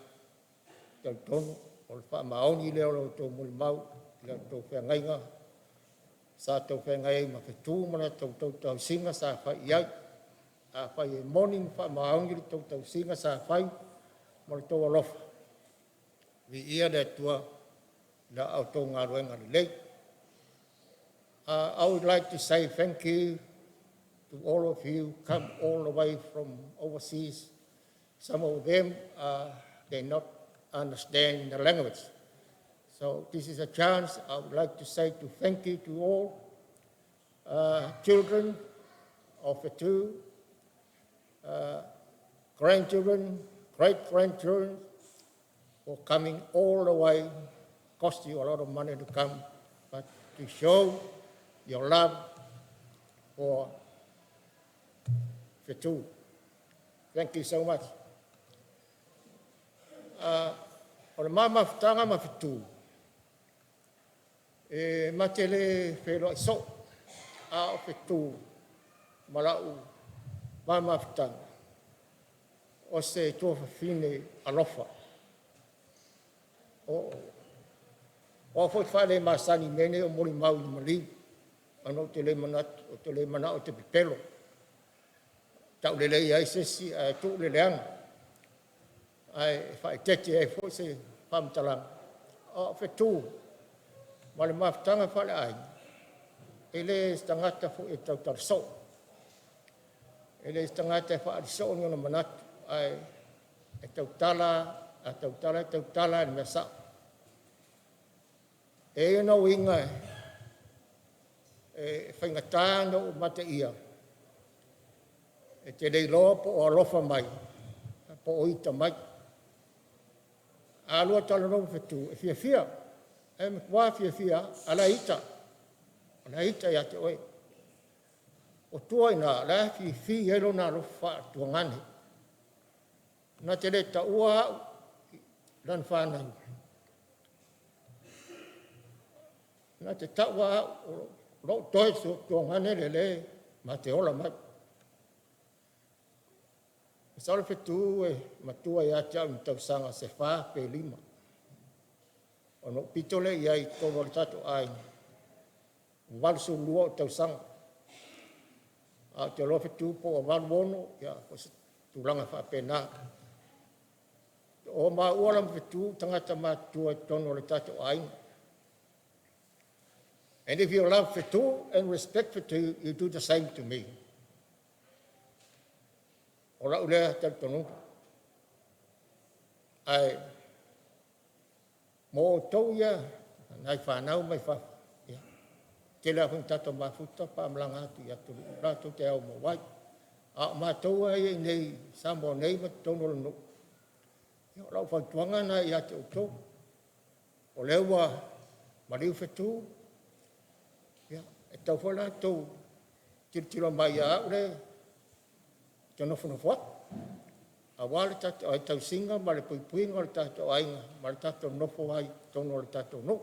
talitonu o le faamaoni lea o lo outou molimau i la outou feagaiga. Sa tou feagai ai ma fetu ma la tou tausiga sa fai i ai. Afai e moni ma faamaoni le tou tausiga sa fai ma le tou alofa, viia le Atua i la outou galuega lelei. I would like to say thank you to all of you come all the way from overseas. Some of them, they not understand the language. So this is a chance I would like to say to thank you to all children of the two, grandchildren, great-grandchildren, for coming all the way. Cost you a lot of money to come, but to show your love for Fetu. Thank you so much. O le ma mafutaga ma Fetu, e ma te le feiloai soo, a o Fetu ma la'u ma mafutaga, o se tuafafine alofa. O au foi faalemasani i mea nei o molimau i le maliu, ona ou te le manatu, ou te le manao ou te pepelo, tauleleia ai se isi ae tuu le leaga, ae faaeteete ai foi se faamatalaga. O Fetu ma le mafutaga faaleaiga, e le o se tagata foi e tautala soo, e le o se tagata e faaali soo ni ona manatu, ae e tautala, a tautala e tautala i le mea sao. E i ai ona uiga e faigata ona ou amataia, e te le iloa po o alofa mai po o ita mai. A lua talanoa ma Fetu, e fiafia, e matua fiafia lava, a o la e ita, o la e ita ia te oe. O tua i ina, o la e afifi ai lona alofa faatuagane. Na te le taua au i lana fanau, na te taua au o lou toe tuagane lea ma te ola mai. Masalo Fetu e matua ia te au i ni tausaga se 4 pe 5. Ona ou pito lea i ai i totonu o le tatou aiga, 82 ou tausaga. Ae ou te iloa Fetu po ua 86, ia po o se tulaga faapena. O maua la ma Fetu o tagata matutua i totonu o le tatou aiga. And if you love Fetu and respect Fetu, you do the same to me. O lau lea talitonuga. Ae mo outou ia nai fanau mai fafo, ia, tele lava foi ina tatou mafuta pe a malaga atu i atunuu latou te aumau ai. A o matou lava ia i inei i Samoa nei ma totonu o le nuu, ia, o lau fautuaga lena ia te outou. O lea ua maliu Fetu, ia, e tatau foi la outou tilotilo mai ia au lea ou te nofonofo atu, aua le tatou tausiga ma le puipuiga o le tatou aiga ma le tatou nonofo ai i totonu o le tatou nuu.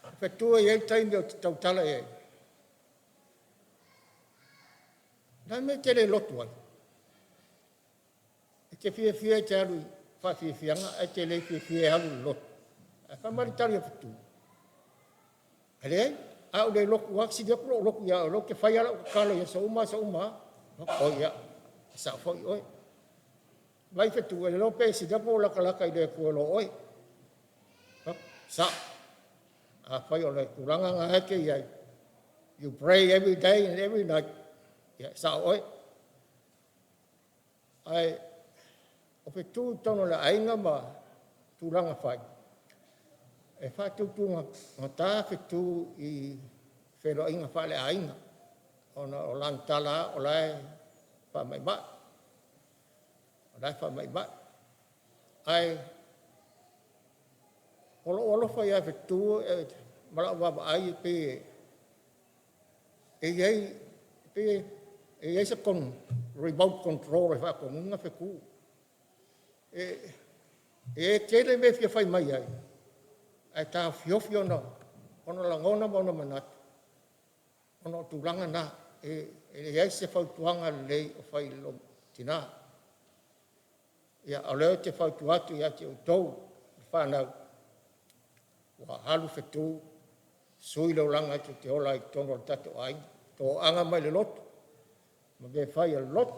O Fetu e i ai le taimi ou te tautala i ai, o le a le mea e te le lotu ai? E te fiafia e te alu i faafiafiaga ae te le fiafia e alu i le lotu. Ae fai mai le tali a Fetu, e leai, a ou le lotu lava, sili atu lou lotu ia oe, o lea ou te faia lau tatalo i aso uma aso uma lava. Oi ia, e sao foi oe. Mai Fetu, e le iloa pe sili atu lou latalata i le Atua i lo oe. Sao. Afai o le tulaga na e te i ai, you pray every day and every night, ia, sao oe. Ae o Fetu i totonu o le aiga ma tulaga fai, e faatutugata Fetu i feiloaiga faaleaiga, ona o lana tala lava o la e faamaimai, o la e faamaimai. Ae o lou alofa ia Fetu ma lau vaavaai e pei e i ai, pei e i ai se remote control e faatonuina Fetu. E tele mea e fia fai mai ai, ae taofiofi ona lagona ma ona manatu, ona o tulaga na. E leai se fautuaga lelei o fai i lou tina. Ia, o lea ou te fautua atu ia te outou le fanau, ua alu Fetu. Sui le olaga e tou te ola ai i totonu o le tatou aiga. Toaga mai le lotu, ma mea fai a le lotu,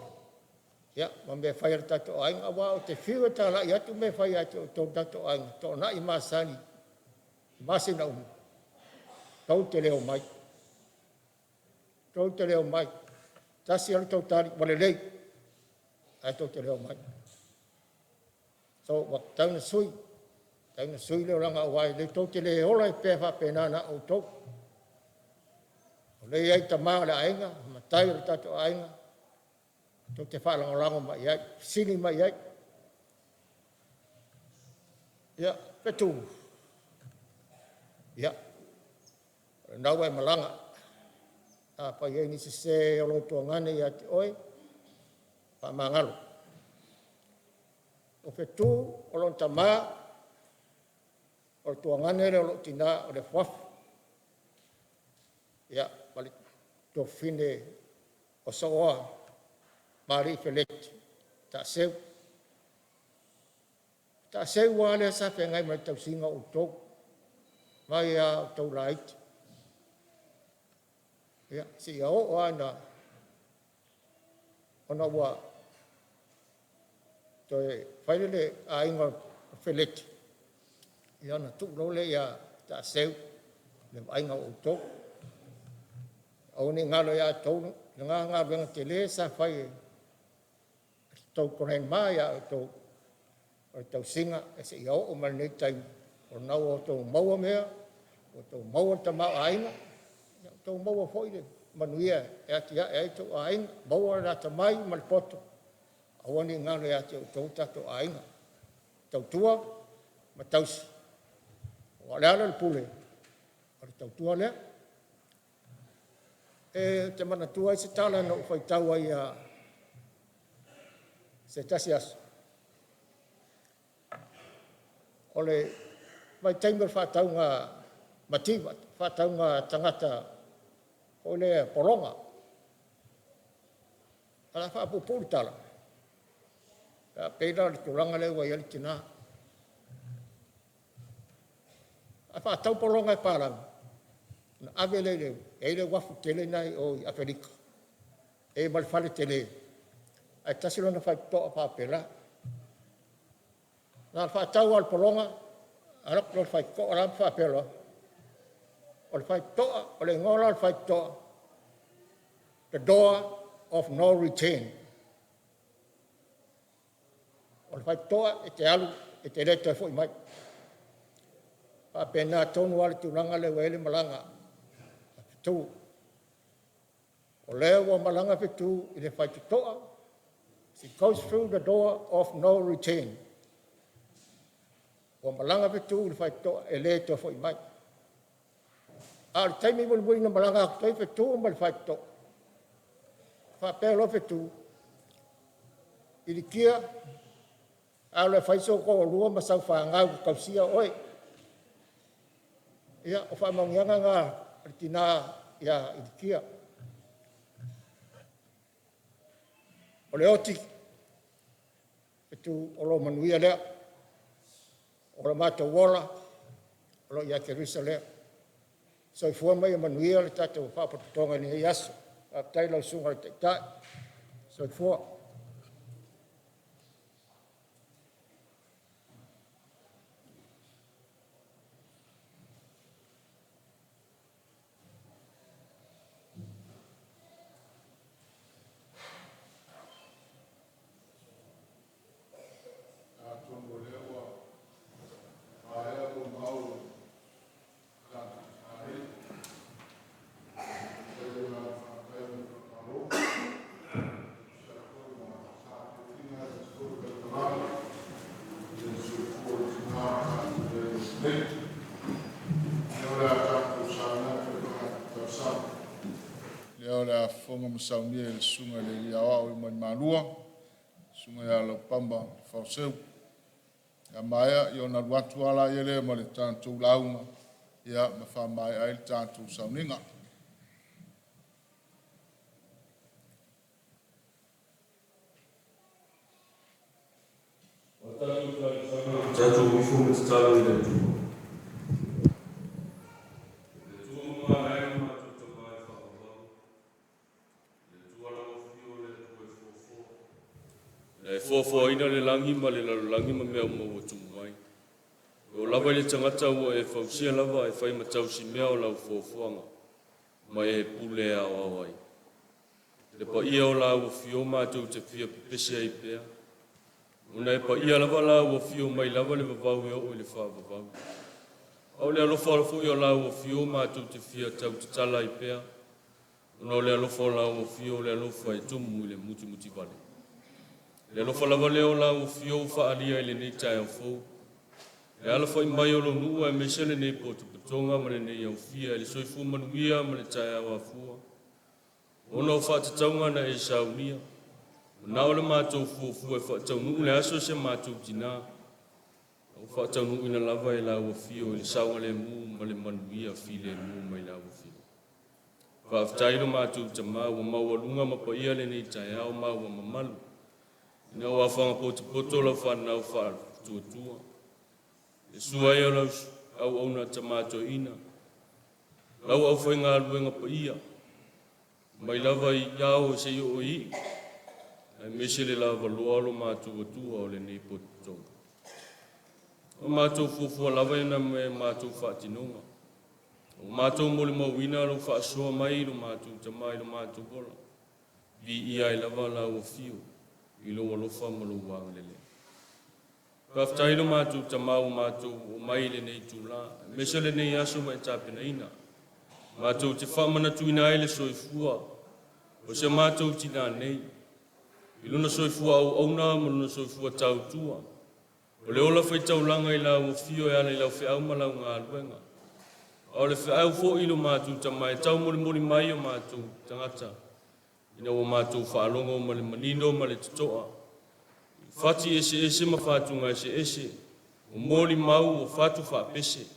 ia, ma mea fai a le tatou aiga, aua ou te fiu e talai atu mea fai ia te outou le tatou aiga, toanai masani, masina uma, tou te le omai. Tou te le omai. Tasi lava le tou tali, ua lelei, ae tou te le omai. So, ua tatau ona sui, tatau ona sui le olaga aua e le tou te le ola ai pea faapena na o outou. O lea e i ai tama o le aiga, matai o le tatou aiga, tou te faalagolago mai i ai, fesili mai i ai. Ia, Fetu, ia, o lena ua e malaga. Afai e i ai ni sese o lou tuagane ia te oe, faamagalo. O Fetu o lona tama, o le tuagane lea o lou tina o Leafuafu, ia, ma le tuafafine o Saoa ma alii Feleti Taaseu. O Taaseu lava lea sa feagai ma le tausiga o outou, mai lava o outou laiti, ia, seia oo lava ina ona ua toe fai lea le aiga o Feleti, ia ona tuu loa lea ia Taaseu le vaaiga o outou. Aua ne i galo ia outou lena galuega tele sa fai e tou grandma ia outou o le tausiga seia oo mai lenei taimi, o lena ua outou maua mea, ua outou maua le tamaoaiga, ua outou maua foi le manuia e atiae ai outou aiga, maua le atamai ma le poto, aua ne i galo ia te outou o tatou aiga. Tautua ma tausi, aua o le ala o le pule, o le tautua lea. Ou te manatua ai se tala na ou faitau ai i se tasi aso, o le vaitaimi o le faatauga mativa, faatauga tagata foi lea pologa. O le a faapuupuu le tala, e pei la o le tulaga lea ua i ai le tina. A faatau pologa e palagi, ona ave lea i le… e i ai le uafu tele lena i o i Aferika, e i ai ma le fale tele, ae tasi lona faitotoa faapela. Na o le faatau lava o le pologa, alu atu loa i le faitotoa la ma faapea loa, o le faitotoa, o le igoa la o le faitotoa, the door of no return. O le faitotoa e te alu e te le toe foi mai. E faapena tonu lava le tulaga lea ua i ai le malaga a fetu. O lea ua malaga fetu i le faitotoa, she goes through the door of no return. Ua malaga fetu i le faitotoa e le toe foi mai. A o le taimi mulimuli na malaga atu ai fetu mai le faitotoa, faapea loa fetu, Ilikia, alu e fai sou toalua ma sau fanau e tausia oe. Ia, o faamanuiaga na a le tina ia Ilikia. O le oti, fetu, o lou manuia lea. O lo matou ola, o lo o ia Keriso lea. Soifua ma ia manuia le tatou faapotopotoga i lenei aso. Faafetai i lau Susuga i le Taitai. Soifua. Atonu o lea ua maea molimau a tatou tina nei, e momoli le agaga faafetai ma le faamalo e tusa ai foi ma saafiafiga aemaise foi o tautalaga i le soifua o le tina o tatou i ai nei. Ia o le a tatou sauni atu e faatasi. Lea o le a fofoga ma saunia e le Susuga i le Alii Aoao mai Malua, le Susuga ia Laupamba Faleseu. A maea ona alu atu lava lea ma le tatou lauga ma faamaea ai le tatou sauniga. Tatou ifo ma tatalo i le Atua. fauina le lagi ma le lalolagi ma mea uma ua tumu ai. E oo lava i le tagata ua e fausia lava e fai ma tausimea o lau foafoaga, ma e pule aoao ai. Le paia o lau afio matou te fia pepesi ai pea, ona e paia lava lau afio mai lava le vavau e oo i le faavavau. A o le alofa foi o lau afio matou te fia tautatala ai pea, ona o le alofa o lau afio o le alofa e tumu i le mutimutivale. Le alofa lava lea o lau afio ua faaalia i lenei taeao fou, le alafai mai o lou nuu aemaise lenei potopotoga ma lenei aufia i le soifua manuia ma le taeao afua, ona o faatatauga na e saunia. Ua na o le matou fuafua e faataunuu le aso o si a matou tina, a ua faataunuuina lava e lau afio i le saogalemu ma le manuia filemu mai lau afio. Faafetai i lo matou tama ua maualuga ma paia lenei taeao ma ua mamalu ina ua afaga potopoto lau fanau faatuatua, le susu ai o lau auauna tama toeaina, lau aufaigaluega paia, mai lava i ao seia oo i iu, aemaise le lavaloa o lo matou Atua o lenei potopotoga. O matou fuafua lava ia ma matou faatinoga, ua matou molimauina lou faasoa mai i lo matou tama i lo matou ola. Viia ai lava lau afio i lou alofa ma lou agalelei. Faafetai i lo matou tama ua matou oo mai i lenei itula, aemaise o lenei aso ua e tapenaina, matou te faamanatuina ai le soifua o si o matou tina nei, i lona soifua auauna ma lona soifua tautua, o le ola faitaulaga i lau afio e ala i lau feau ma lau galuega. A o le feau foi i lo matou tama e taumolimoli mai o matou tagata, ina ua matou faalogo ma le manino ma le totoa, i fati eseese ma fatuga eseese, o molimau o fatu faapese,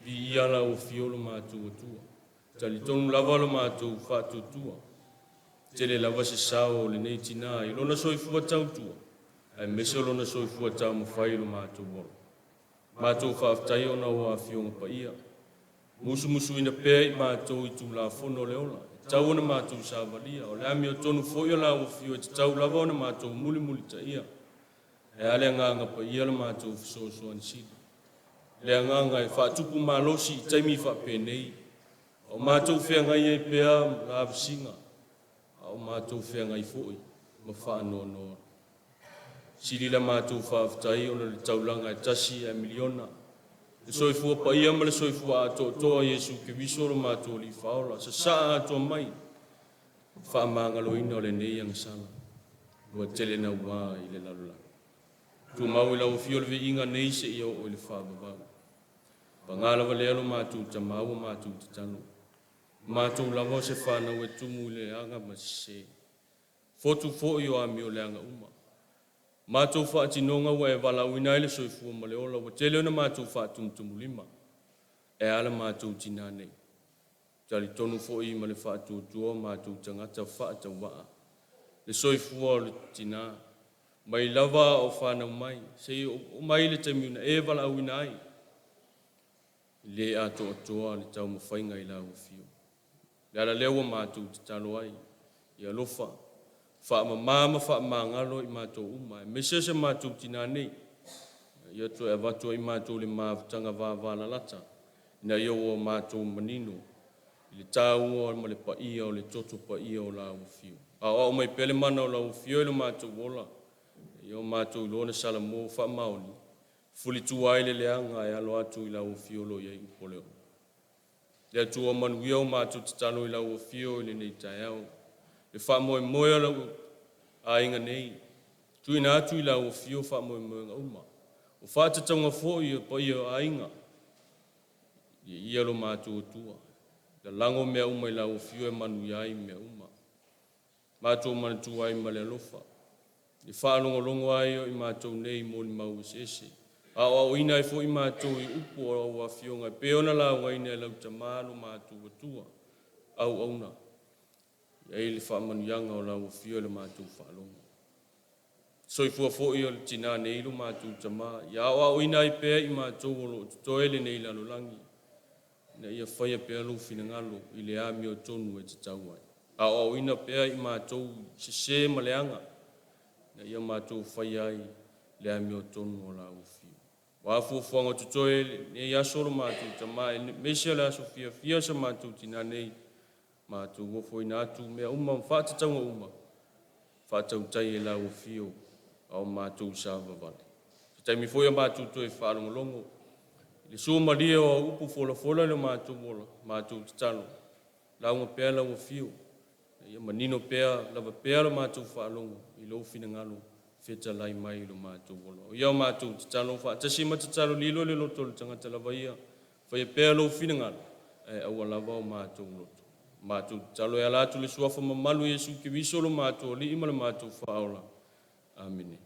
viia lau afio lo matou Atua. Talitonu lava lo matou faatuatua, tele lava se sao o lenei tina i lona soifua tautua, aemaise o lona soifua taumafai i lo matou ola. Matou faafetai ona o Afioga Paia, musumusuina pea i matou i Tulafono o le ola, e tatau ona matou savalia, o le amiotonu foi o lau afio e tatau lava ona matou mulimulitaia. E a le agaga paia le matou fesoasoani sili, le agaga e faatupu malosi i taimi faapenei, a o matou feagai ai pea ma lavasiga, a o matou feagai foi ma faanoanoa. Sili la matou faafetai ona o le taulaga e tasi ae miliona, le soifua paia ma le soifua atoatoa o Iesu Keriso lo matou Alii Faaola, sasaa atoa mai le faamagaloina o lenei agasala ua tele naua i le lalolagi. Tumau i lau afio le viiga nei seia oo i le faavavau. Paga lava lea lo matou Tama ua matou tatalo, o matou lava o se fanau e tumu i le aga ma sese, fotu foi o amioleaga uma. Matou faatinoga ua e valaauina ai le soifua ma le ola, ua tele ina matou faatumutumulima, e a la matou tina nei? Talitonu foi ma le faatuatua o matou tagata faatauvaa, le soifua o le tina, mai lava o fanau mai, seia oo mai le taimi na e valaauina ai, e le atoatoa le taumafaiga i lau afio. O le ala lea ua matou tatalo ai, ia alofa, faamama ma faamagalo i matou uma, aemaise si o matou tina nei, ia toe avatu ai matou i le mafutaga vavalalata, ina ia ua matou manino i le taua ma le paia o le toto paia o lau afio. Aoao mai pea le mana o lau afio i lo matou ola, ina ia matou iloa ona salamo faamaoni, fulitua ai le leaga e alo atu i lau afio o lo o i ai upu o le ola. Le Atua manuia o matou tatalo i lau afio i lenei taeao, le faamoemoe o lau aiga nei, tuuina atu i lau afio faamoemoega uma. O faatatauga foi o paia o aiga, ia lo matou Atua, lalago mea uma i lau afio e manuia ai mea uma. Matou manatua ai ma le alofa, le faalogologo ai o i matou nei i molimau eseese, aoaoina ai foi matou i upu o lau Afioga e pei ona laugaina e lau Tama lo matou Atua auauna. E i ai le faamanuiaga o lau afio i le matou faalogo. Soifua foi o le tina nei lo matou tama, ia aoaoina ai pea i matou o lo o totoe i lenei lalolagi, ina ia faia pea lou finagalo i le amiotonu e tatau ai. Aoaoina pea i matou i sese ma leaga, ina ia matou faia ai le amiotonu o lau afio. O a fuafuaga o totoe i lenei aso lo matou Tama, aemaise o le aso fiafia o si o matou tina nei, matou ofoina atu mea uma ma faatatauga uma, faatautai e lau afio a o matou savavali. Se taimi foi o matou toe faalogologo i le suamalie o au upu folafola i lo matou ola, matou tatalo, lauga pea lau afio ina ia manino pea, lava pea la matou faalogo i lou finagalo fetalai mai i lo matou ola. O ia matou tatalo faatasi ma tatalo lilo i le loto o le tagata lava ia, faia pea lou finagalo ae aua lava o matou loto. Matou tatalo e ala atu i le suafa mamalu o Iesu Keriso lo matou Alii ma lo matou Faaola. Amene.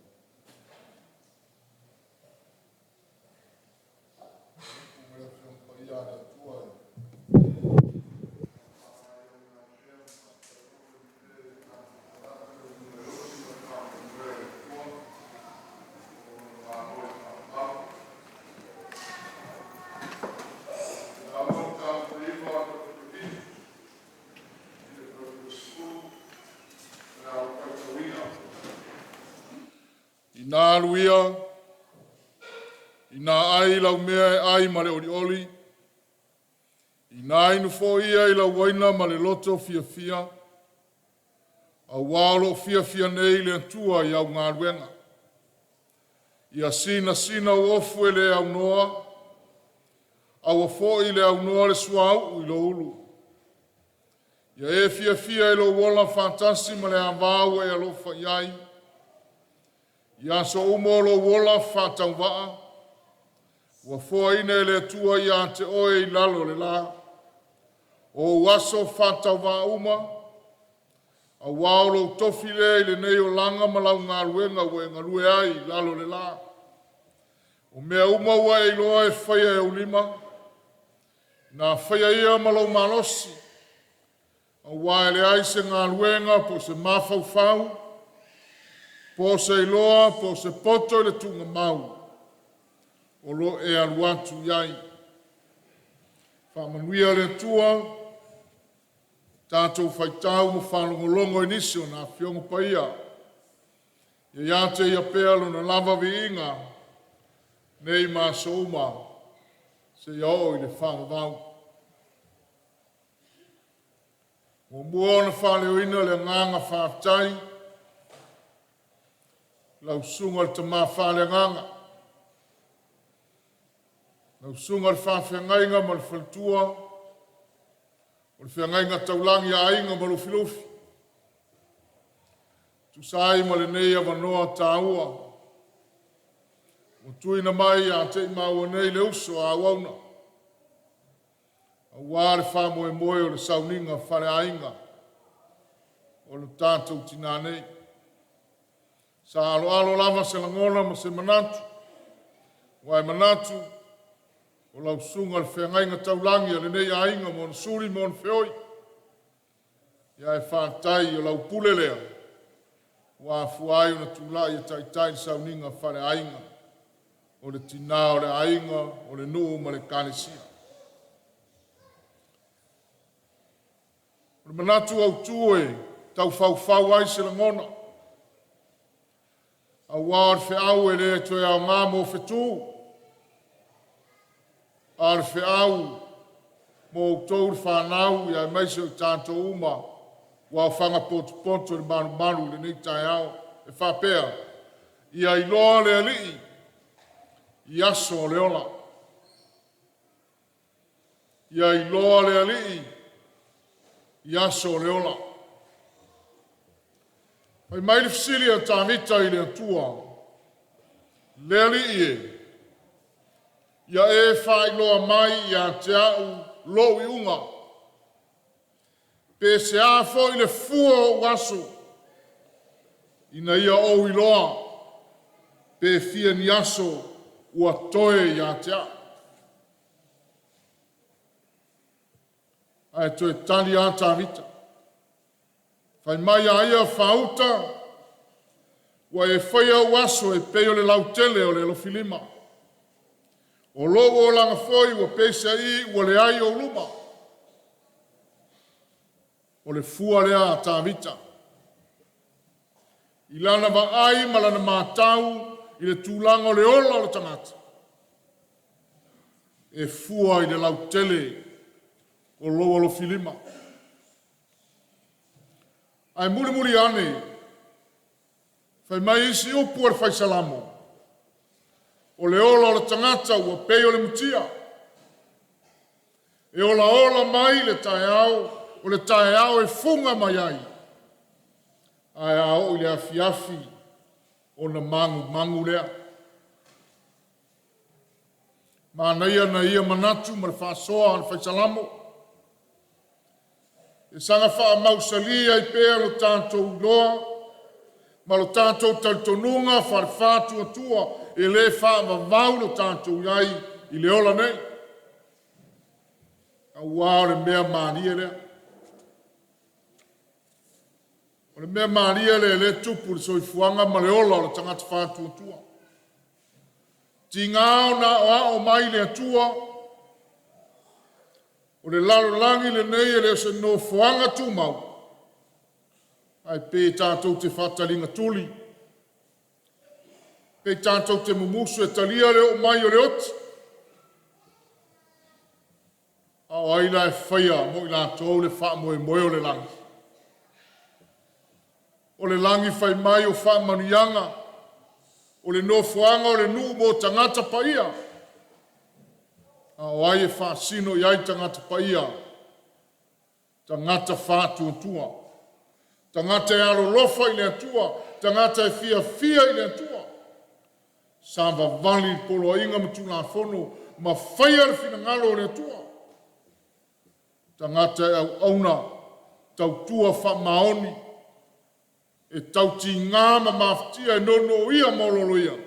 Ina alu ia, ina ai lau mea e ai ma le olioli, ina inu foi ia i lau uaina ma le loto fiafia, aua o lo o fiafia nei le Atua i au galuega. Ia sinasina ou ofu e le aunoa, aua foi le aunoa le suauu i lou ulu. Ia e fiafia i lou ola faatasi ma le ava ua e alofa i ai, i aso uma o lou ola faatauvaa ua foaina e le Atua ia te oe i lalo o le la, o ou aso faatauvaa uma, aua o lou tofi lea i lenei olaga ma lau galuega ua e galue ai i lalo o le la. O mea uma ua e iloa e faia e ou lima, ina faia ia ma lou malosi, aua e leai se galuega, po o se mafaufau, po o se iloa po o se poto i le tuugamau o lo o e alu atu i ai. Faamanuia le Atua i le tatou faitau ma faalogologo i nisi o ana Afioga Paia. Ia ia te Ia pea Lona lava viiga nei ma aso uma seia oo i le faavavau. E muamua ona faaleoina le agaga faafetai i lau susuga i le tama faaleagaga, lau susuga i le faafeagaiga ma le faletua, o le feagaiga taulagi a Aiga ma Lufilufi, e tusa ai ma lenei avanoa taua ua tuuina mai ia te i maua nei le uso a auauna, aua le faamoemoe o le sauniga faaleaiga o le tatou tina nei. Sa aloalo lava se lagona ma se manatu, aua e manatu o lau susuga i le feagaiga taulagi a lenei aiga ma ona suli ma ona feoi, ae faafetai o lau pule lea ua afua ai ona tulai e taitai le sauniga faaleaiga o le tina o le aiga, o le nuu ma le Ekalesia. O le manatu autu e tau faufau ai se lagona, aua o le feau e le toe aoga mo fetu, a o le feau mo outou le fanau aemaise o i tatou uma ua aofaga potopoto i le malumalu i lenei taeao, e faapea, ia iloa le Alii i aso o le ola. Ia iloa le Alii i aso o le ola. Fai mai le fesili a Tavita i le Atua, “Le Alii e, ia e faailoa mai ia te au lou iuga, pe se a foi le fua o ou aso, ina ia ou iloa pe fia ni aso ua totoe ia te au.” Ae toe tali lava Tavita, fai mai a ia faauta, ua e faia ou aso e pei o le lautele o le alofilima. O lou olaga foi ua peiseai ua leai i ou luma. O le fua lea a Tavita. I lana vaai ma lana matau i le tulaga o le ola o le tagata, e fua i le lautele o lou alofilima. Ae mulimuli ane, fai mai isi upu a le Fai Salamo, o le ola o le tagata ua pei o le mutia, e olaola mai le taeao, o le taeao e fuga mai ai, ae a oo i le afiafi ona magumagu lea. Manaia nai ia manatu ma le faasoa a le Fai Salamo, e saga faamausali ai pea lo tatou iloa ma lo tatou talitonuga faale-Faatuatua e le faavavau lo tatou i ai i le ola nei, aua o le mea malie lea. O le mea malie lea o lea e tupu i le soifuaga ma le ola o le tagata faatuatua. Tiga ona aoao mai le Atua, o le lalolagi lenei e le o se nofoaga tumau, ae pei tatou te faataligatuli, pe tatou te mumusu e talia le oo mai o le oti, a o ai la e faia mo i latou le faamoemoe o le lagi? O le lagi fai mai o faamanuiaga, o le nofoaga o le nuu mo tagata paia. A o ai e faasino i ai tagata paia? Tagata faatuatua, tagata e alolofa i le Atua, tagata e fiafia i le Atua, savavali i poloaiga ma Tulafono ma faia le finagalo o le Atua, tagata e auauna, tautua faamaoni, e tautiga ma mafatia, e nonoia ma olooloia. O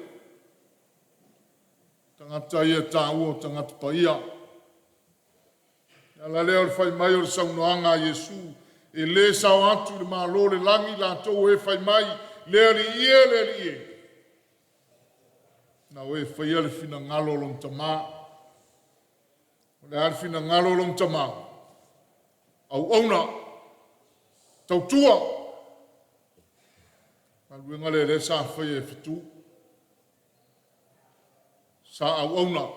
tagata ia e taua o tagata paia. O le ala lea o le fai mai o le saunoaga a Iesu, e le sao atu i le Malo o le lagi i latou o e fai mai, le Alii e, le Alii e, na o e faia le finagalo o lona Tama. O le a le finagalo o lona Tama? Auauna, tautua. O le galuega lea o lea sa faia e fetu, sa auauna,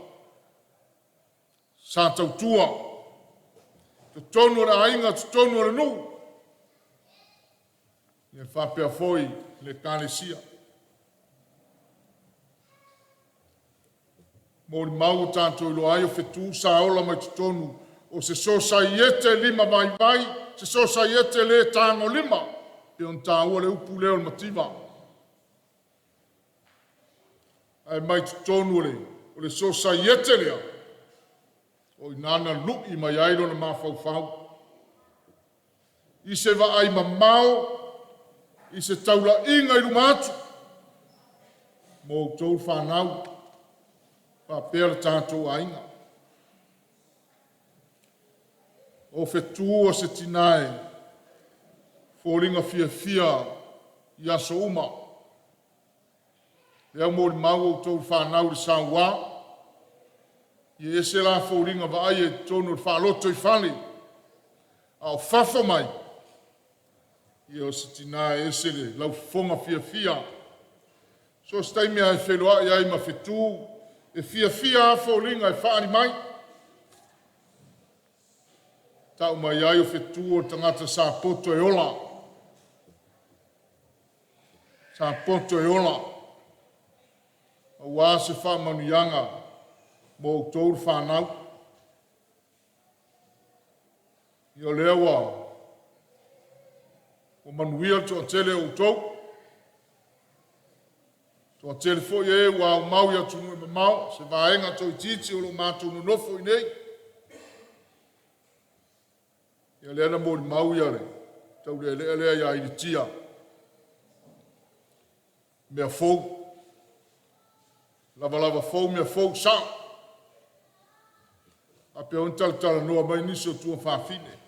sa tautua totonu o le aiga, totonu o le nuu, e faapea foi le Ekalesia. E molimau ua tatou iloa ai o fetu sa ola mai totonu o se sosaiete limavaivai, se sosaiete le tagolima, pei ona taua le upu lea o le mativa. Ae mai totonu o le sosaiete lea, o i ina na lui mai ai lona mafaufau i se vaai mamao i se taulaiga i luma atu mo outou le fanau faapea lo tatou aiga. O fetu o se tina e foliga fiafia i aso uma. O lea ua molimau outou le fanau i le saua, e ese la foliga vaaia i totonu o le faalotoifale, a o fafo mai, ia o se tina e ese le laufofoga fiafia. So o se taimi lava e feiloai ai ma fetu, e fiafia lava foliga e faaali mai. E tau mai ai o fetu o le tagata sa poto e ola, sa poto e ola, aua se faamanuiaga mo outou le fanau. Ia o lea ua manuia le toatele o outou, toatele foi e ua aumau i atunuu e mamao, se vaega toaitiiti o lo o matou nonofo i inei. Ia lea na molimau le taulealea lea ia Ilitia, mea fou, lavalava fou mea fou, sao. Faapea foi ona talatalanoa mai nisi o tuafafine,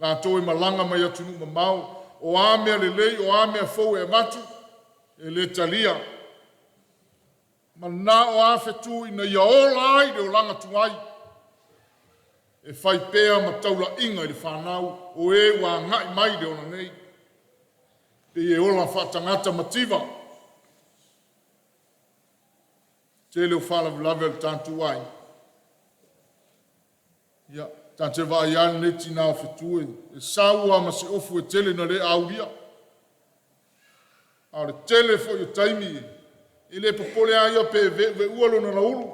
latou e malaga mai atunuu mamao, o a mea lelei o a mea fou e avatu, e le talia. Manao lava fetu ina ia ola ai le olaga tuai, e fai pea ma taulaiga i le fanau o e ua agai mai i le ola nei. Pei e ola faatagata mativa. Tele o faalavelave a le tatou aiga. Ia, ta te vaai lava lenei tina o fetu e sau lava ma se ofu e tele ina le aulia. A o le tele foi o taimi, e le popole lava ia pe ve'uve'ua lona lauulu.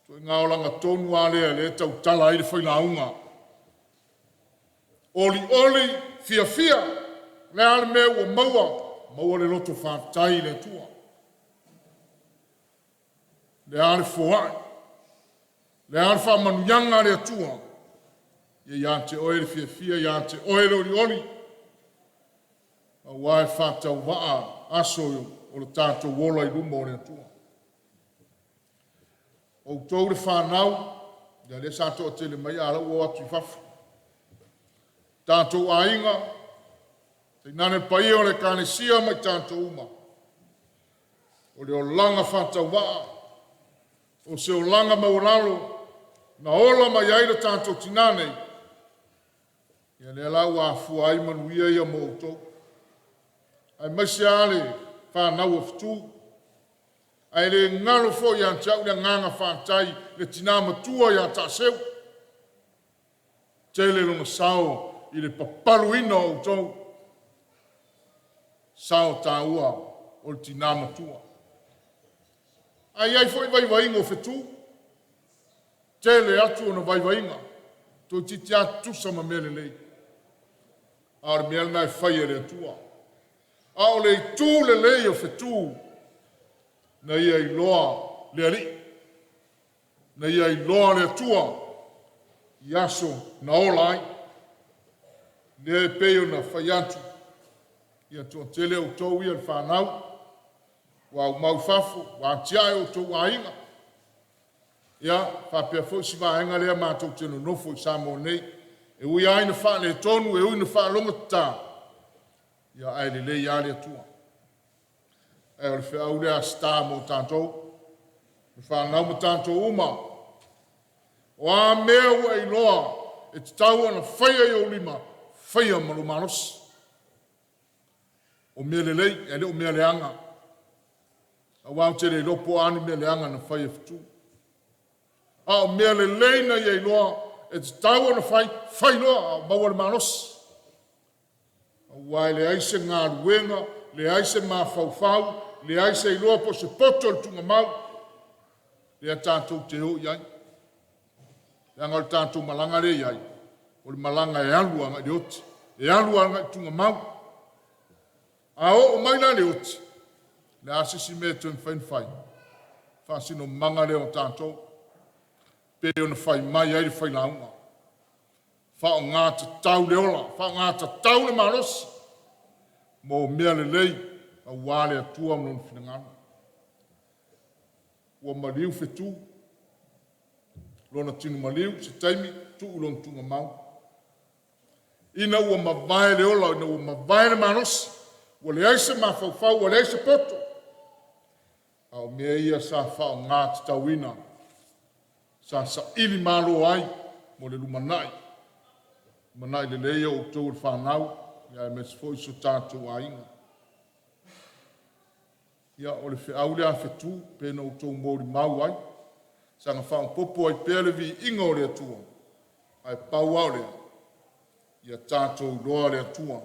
O le ituaiga olaga tonu lava lea o lea e tautala ai le failauga. Olioli, fiafia, o le a le mea ua maua, maua le loto faafetai i le Atua. O le a le foai, o le a le faamanuiaga a le Atua, ia ia te oe le fiafia, ia te oe le olioli, aua e faatauvaa aso o le tatou ola i luma o le Atua. O outou le fanau, ia lea sa toatele mai, a o la e ua o atu i fafo. Tatou aiga, tainane le paia o le Ekalesia ma i tatou uma, o le olaga faatauvaa, o se olaga maualalo na ola mai ai lo tatou tina nei, ia lea la ua afua ai manuia ia mo outou, aemaise lava le fanau a fetu. Ae le galo foi ia te au le agaga faafetai i le tina matua ia Taaseu, tele lona sao i le papaluina o outou, sao taua o le tina matua. Ae i ai foi vaivaiga o fetu, tele atu ona vaivaiga, toeitiiti lava tutusa ma mea lelei, a o le mea lena e fai e le Atua. A o le itu lelei o fetu, na ia iloa le Alii, na ia iloa le Atua i aso na ola ai. Lea e pei ona fai atu, ia toatele outou ia le fanau ua aumau i fafo, ua atiae outou aiga, ia faapea foi si vaega lea matou te nonofo i Samoa nei. E ui lava ina faaletonu, e ui ina faalogotata, ae lelei lava le Atua. Ae o le feau lea a Star mo tatou, le fanau ma tatou uma, o a mea ua e iloa e tatau ona faia i ou lima, faia ma lou malosi. O mea lelei, ae le o mea leaga. Aua ou te le iloa po o a ni mea leaga na fai e fetu. A o mea lelei na ia iloa e tatau ona fai, fai loa a o maua le malosi. Aua e leai se galuega, leai se mafaufau, leai se iloa po o se poto i le tuugamau, lea tatou te o i ai. Leaga o le tatou malaga lea e i ai, o le malaga e alu agai i le oti, e alu agai i le tuugamau. A oo mai la i le oti, o le a se isi mea e toe mafai ona fai? O le faasinomaga lea o tatou, e pei ona fai mai ai le failauga, faaaoga tatau le ola, faaaoga tatau le malosi mo mea lelei aua le Atua ma Lona finagalo. Ua maliu fetu, lona tino maliu, se taimi tuu i lona tuugamau. Ina ua mavae le ola ina ua mavae le malosi, ua leai se mafaufau ua leai se poto, a o mea ia sa faaaoga tatauina, sa saili malo ai mo le lumanai, lumanai lelei o outou le fanau, aemaise foi si o tatou aiga. Ia, o le feau lea a fetu pei ona outou molimau ai, saga faaopoopo ai pea le viiga o le Atua, ae pau lava o lea, ia tatou iloa le Atua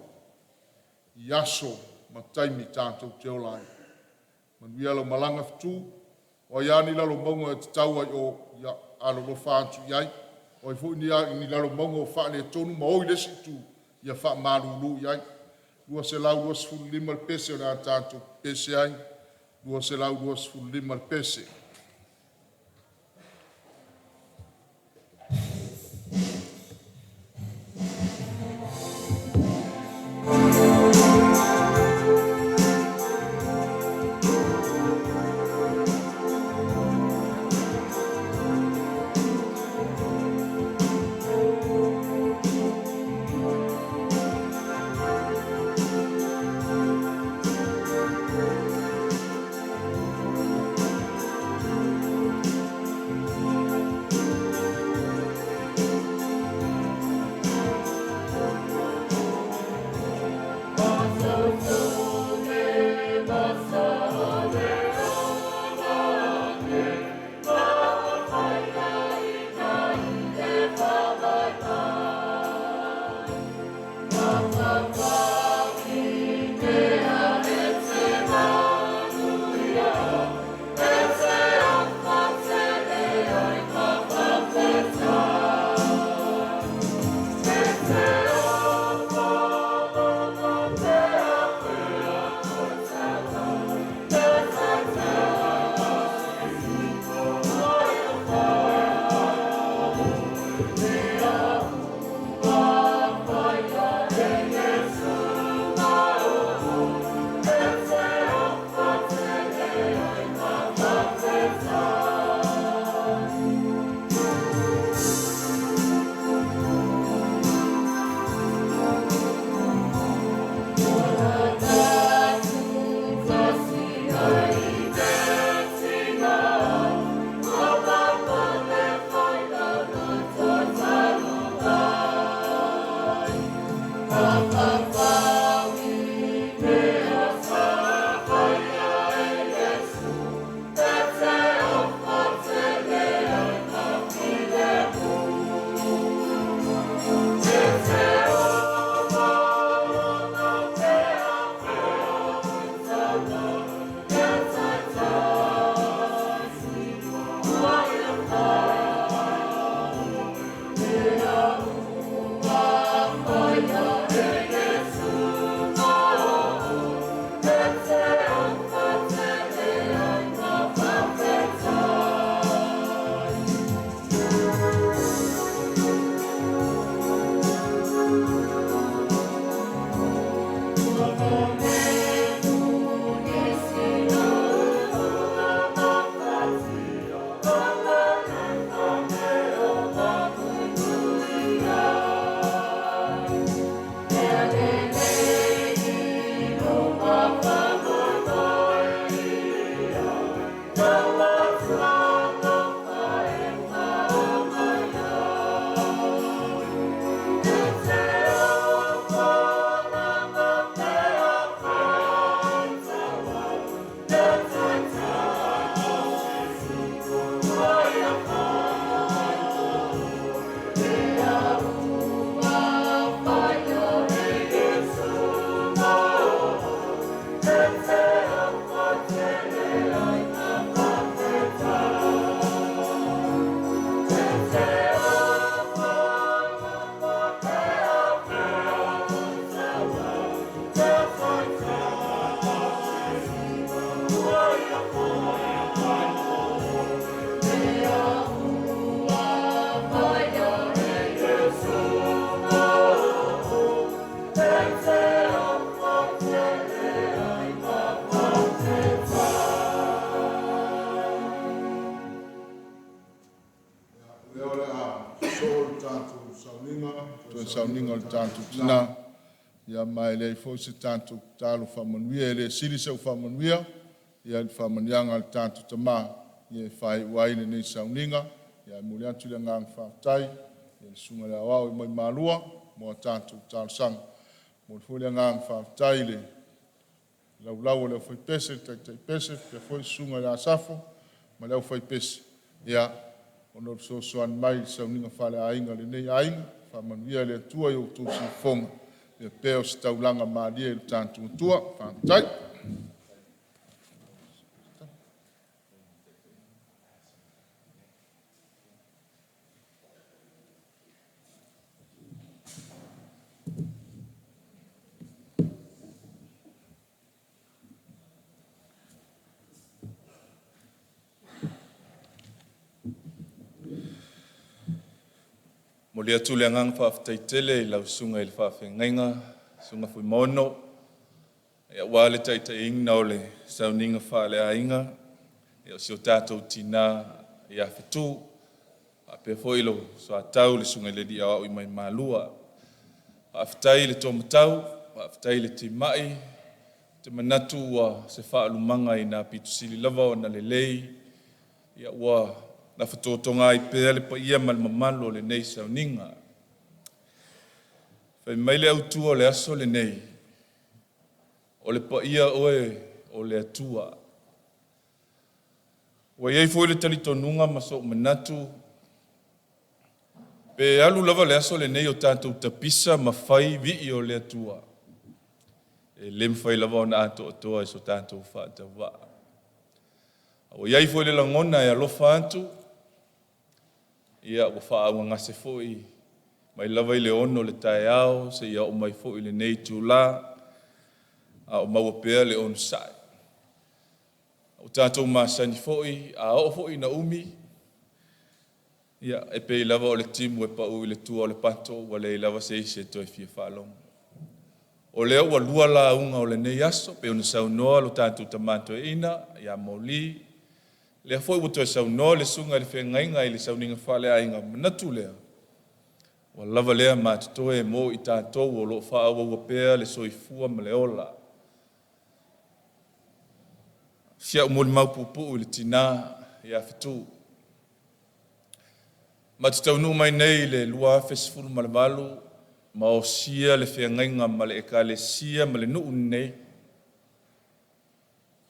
i aso ma taimi tatou te ola ai. Manuia lau malaga fetu, o ai lava ni lalo mauga e te tau ai i o, ia alolofa atu i ai. O a foi ni lalo mauga o faaletonu ma o i le isi itu, ia faamalulu i ai. 225 le pese o le a tatou pepese ai, 225 le pese. Lea o le a sosoo le tatou sauniga, toe sauniga o le tatou tina, ia ma e leai foi se tatou tatalo faamanuia, e le sili sau faamanuia i le faamanuiaga a le tatou Tama e faaiu ai lenei sauniga. Ae momoli atu le agaga faafetai i le Susuga i le Aoao mai Malua mo a tatou talosaga. E momoli foi le agaga faafetai i le laulau a le aufaipese, le taitai pese faapea foi le Susuga ia Asafo ma le aufaipese ona o le fesoasoani mai i le sauniga faaleaiga a lenei aiga. Faamanuia le Atua i lo outou siufofoga ia pea o se taulaga malie i lo tatou Atua. Faafetai. E momoli atu le agaga faafetai tele i lau Susuga i le Faafeagaiga, Susuga Fuimaono, aua le taitaiina o le sauniga faaleaiga o si o tatou tina ia Fetu, faapea foi lou soatau le Susuga i le Alii Aoao mai Malua. Faafetai le toomatau, faafetai le timai. Ou te manatu ua se faaulumaga ina aupito sili lava ona lelei ua nafatotoga ai pea le paia ma le mamalu o lenei sauniga. Fai mai le autu o le aso lenei, o le paia oe o le Atua. Ua i ai foi le talitonuga ma sou manatu, pe alu lava le aso lenei o tatou tapisa ma fai vii o le Atua, e le mafai lava ona atoatoa e so tatou faatauvaa. Ua i ai foi le lagona e alofa atu, ia ua faaaugagase foi mai lava i le 6:00 i le taeao seia oo mai foi i lenei itula a o maua pea le onosai. Ua tatou masani foi, a oo foi ina umi, ia e pei lava o le timu e pau i le tua o le pato, ua leai lava se isi e toe fia faalogo. O lea ua lua lauga o lenei aso, pei ona saunoa lo tatou Tama Toeaina ia Moli, lea foi ua toe saunoa le Susuga i le Feagaiga i le sauniga faaleaiga, ona manatu lea, ua lava lea ma totoe mo i tatou o lo o faaauaua pea le soifua ma le ola. Si au molimau puupuu i le tina ia Fetu. Matou te taunuu mai nei i le 2018 ma osia le feagaiga ma le Ekalesia ma le nuu lenei,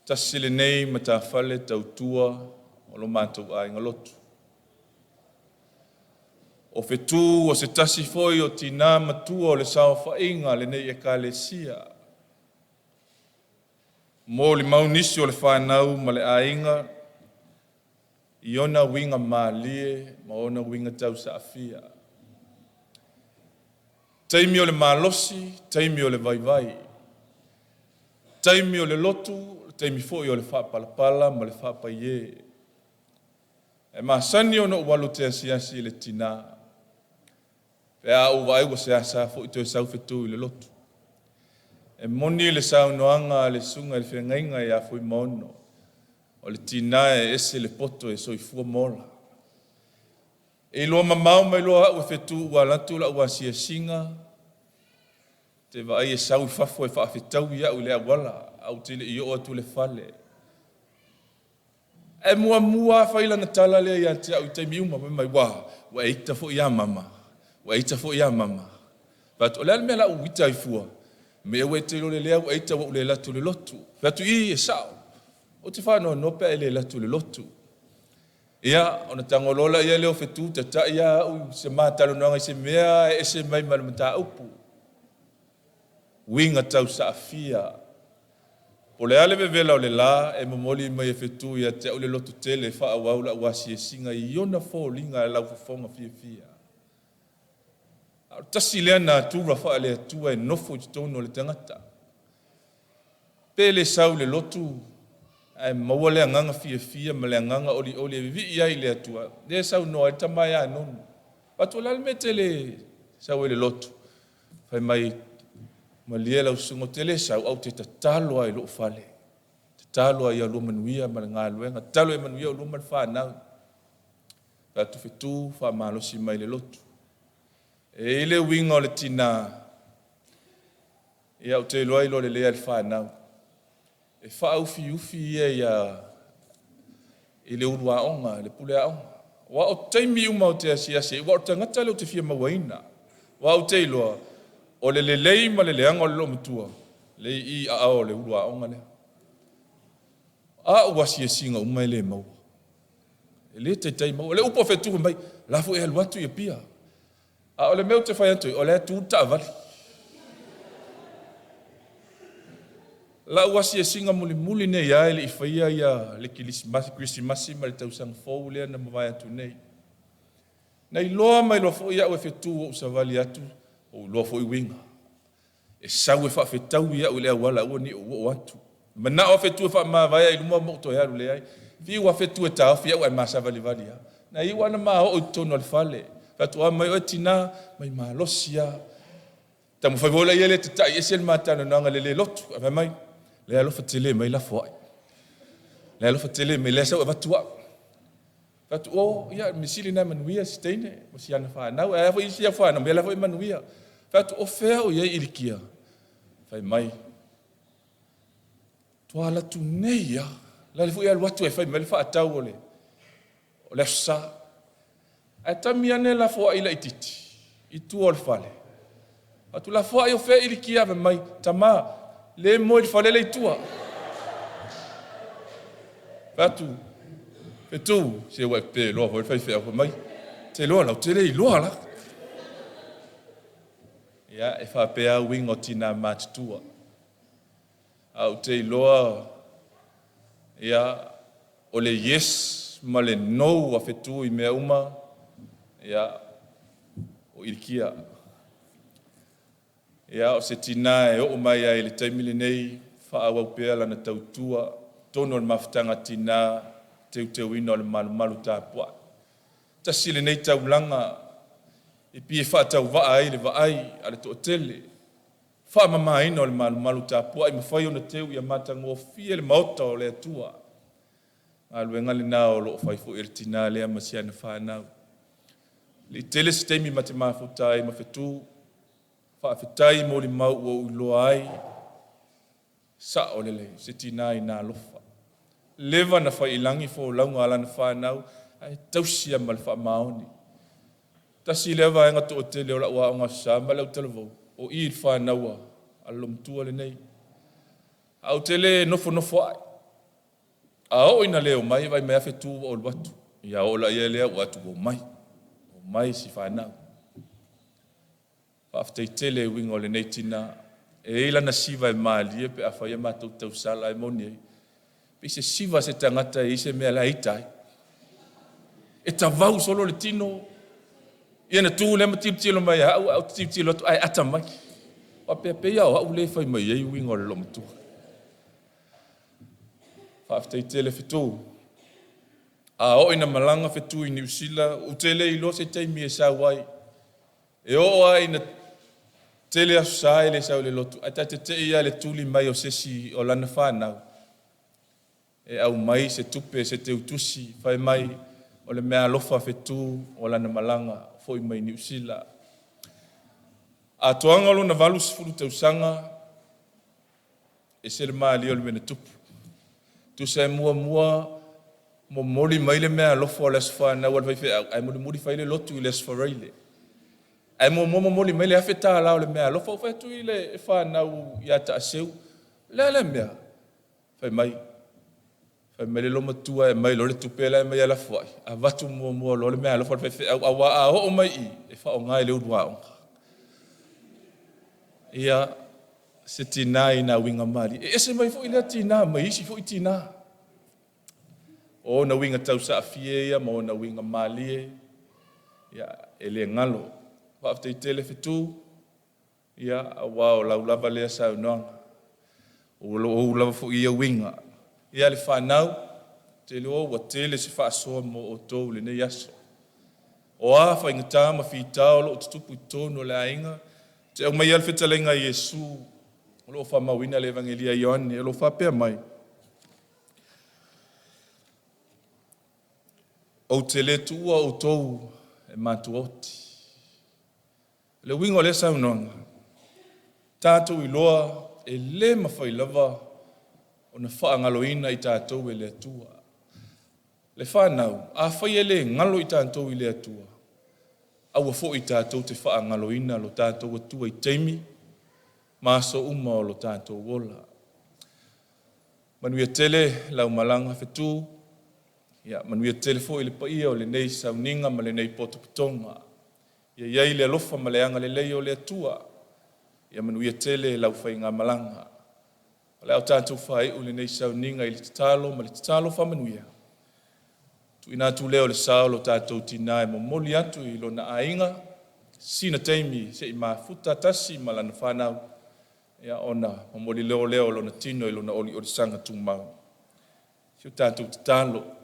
tasi lenei matafale tautua o lo matou aiga lotu. O Fetu o se tasi foi o tina matua o le saofaiga a lenei Ekalesia. Molimau nisi o le fanau ma le aiga i ona uiga malie ma ona uiga tausaafia. Taimi o le malosi, taimi o le vaivai, taimi o le lotu, o le taimi foi o le faapalapala ma le faapaie. E masani ona ou alu ou te asiasi i le tinā, pe a ou vaai ua seasea foi toe sau fetu i le lotu. E moni le saunoaga a le susuga i le feagaiga ia Fuimaono, o le tinā e ese le poto e soifua ma ola. E iloa mamao mai loa au e fetu ua alu atu lau asiasiga, ou te vaai e sau i fafo e faafetaui au i le auala ae ou te le i oo atu i le fale. Ae muamua lava fai lana tala lea ia te au i taimi uma, fai mai, “Ua, ua e ita foi ia mama, ua e ita foi ia mama.” Fai atu, “O le a le mea o le a ou ita ai fua?” Mea ua e te iloa lelei lava ua e ita ua ou le alu atu i le lotu. Fai atu, “Ii, e sao, ou te faanoanoa pe a e le alu atu i le lotu.” Ia, ona tago loa lea o fetu tatai lava au i se ma talanoaga i se mea e ese mai ma le mataupu. Uiga tau saafia. Po o le a le vevela o le la, e momoli mai e fetu ia te au le lototele e faaauau lau asiasiga i ona foliga laufofoga fiafia. A o le tasi lea natura faale-Atua e nofo i totonu o le tagata. Pe le sau i le lotu, ae maua le agaga fiafia ma le agaga olioli e vivii ai i le Atua, lea e saunoa ai le tama ia Nonu. Fai atu, o le a le mea e te le sau ai i le lotu? Fai mai, malie lau susuga ou te le sau, ae ou te tatalo lava i lou fale. Tatalo lava ia lua manuia ma le galuega, tatalo ia manuia oulua ma le fanau. Fai atu fetu, faamalosi mai i le lotu. E i ai le uiga o le tinā, ia ou te iloa e iloa lelei lava e le fanau, e faaufiufi ia i le ulu aoga, le pule aoga. Aua o taimi uma ou te asiasi ai, aua o le tagata lea ou te fia mauaina. Aua ou te iloa, o le lelei ma le leaga o le loomatua, lea e i i aao o le ulu aoga lea. A o au asiasiga uma e le maua. E le taitai maua. O le upu a fetu fai mai, o la foi e alu atu i Apia. A o le mea ou te fai atu ai, o la e tu le taavale. Lau asiasiga mulimuli nei lava e le i faia ia le Kerisimasi ma le tausaga fou lea na mavae atu nei. Na iloa mai loa foi au e fetu ua ou savali atu, ua ou iloa foi uiga. E sau e faafetaui au i le auala aua ne i ou oo atu. Manao lava fetu e faamavae ai i luma ma ou toe alu, leai. Fiu lava fetu e taofi au ae ma savalivali lava. Na iu lava ina ma oo i totonu o le fale. Fai atu, a mai oe tinā, mai malosi lava. Taumafai foi la ia e tatai ese le ma talanoaga i le le lotu. Ae fai mai, leai alofa tele mai lafoai. Leai alofa tele mai, lea e sau e avatu au. Fai atu, o, ia, mea sili lena e manuia si teine ma si ana fanau. Ae a foi isi au fanau, ia la foi e manuia. Fai atu, o fea o i ai Ilikia? Fai mai, ua alu atu nei lava. La foi e alu atu e fai mai le faatau o le Aso Sa. Ae tami ane lafoai laitiiti i tua o le fale. Atu lafoai o fea Ilikia? Fai mai, tama, le moe i le fale le i tua. Fai atu, fetu, se ua e pe loa foi le faifeau. Fai mai, te iloa la, ou te le iloa la. Ia, e faapea uiga o tinā matutua. A ou te iloa, ia, o le yes ma le no a fetu i mea uma, ia, o Ilikia. Ia, o se tinā e oo mai ai i le taimi lenei, faaauau pea lana tautua, totonu o le mafutaga tinā, teuteuina o le malumalu tapuai. Tasi lenei taulaga e pei e faatauvaa ai le vaai a le toatele, faamamaina o le malumalu tapuai, mafai ona teu ia matagofie le maota o le Atua. Galuega lena o lo o fai foi e le tinā lea ma si ana fanau. Le i tele se taimi ma te mafuta ai ma fetu, faafetai molimau ua ou iloa ai, sao lelei, se tinā ina alofa. Leva na fai i lagi folauga a lana fanau, ae tausi lava ma le faamaoni. Tasi lea vaega toatele o lau aoga Aso Sa ma le autalavou, o i i le fanau a le loomatua lenei. Ae ou te le nofonofo ai. A oo ina le omai, vaai mai lava fetu ua ou alu atu. Ia oo laia lea ua atu ua omai, omai si fanau. Faafetai tele i uiga o lenei tinā. E i ai lana siva e malie pe a fai a matou tausala e moni ai. Pei se siva a se tagata e i ai se mea la e ita ai. E tavau solo le tino, ia na tu lea ma tilotilo mai ia au, ae ou te tilotilo atu ae ata mai. Faapea, pei lava o au lea e fai mai ai uiga o le loomatua. Faafetai tele Fetu. A oo ina malaga Fetu i Niu Sila, ou te le iloa se taimi e sau ai. E oo lava ina tele aso sa e le sau i le lotu, ae ta te tei lava i le tuli mai o se isi o lana fanau e aumai se tupe, se teutusi, fai mai o le meaalofa a Fetu o lana malaga foi mai Niu Sila. Atoaga o lona 80 tausaga, e ese le malie o le mea na tupu. Tusa e muamua momoli mai le meaalofa o le aso fanau a le faifeau, ae mulimuli fai le lotu i le aso Faraile. Ae muamua momoli mai le $1,000 o le meaalofa. Ou fai atu i le fanau ia Taaseu, o le a lea mea? Fai mai, fai mai le loomatua e aumai loa le tupe la e aumai e lafoai, avatu muamua loa le meaalofa a le faifeau, aua a oo mai i i, e faaaoga i le ulu aoga. Ia, se tinā i na uiga malie. E ese mai foi lea tinā mai isi foi tinā. O ona uiga tausaafie ia ma ona uiga malie, ia e le galo. Faafetai tele Fetu, ia aua o lau lava lea saunoaga. O ou lava foi ia uiga. Ia le fanau, ou te iloa ua tele se faasoa mo outou i lenei aso. O a faigata ma fita o lo o tutupu i totonu o le aiga, ou te aumaia le fetalaiga a Iesu o lo o faamauina i le Evagelia a Ioane o lo o faapea mai, ou te le tuua outou e matuaoti. O le uiga o lea saunoaga, tatou iloa e le mafai lava ona faagaloina i tatou e le Atua. Le fanau, afai e le galo i tatou i le Atua, aua foi tatou te faagaloina lo tatou Atua i taimi ma aso uma o lo tatou ola. Manuia tele lau malaga Fetu, ia manuia tele foi le paia o lenei sauniga ma lenei potopotoga. Ia i ai le alofa ma le agalelei o le Atua. Ia manuia tele lau faigamalaga. O le a tatou faaiu lenei sauniga i le tatalo ma le tatalo faamanuia. Tuuina atu lea o le sao o lo tatou tinã e momoli atu i lona aiga, sina taimi se i mafuta tasi ma lana fanau, ia ona momoli loa lea o lona tino i lona oliolisaga tumau. Se tatou tatalo.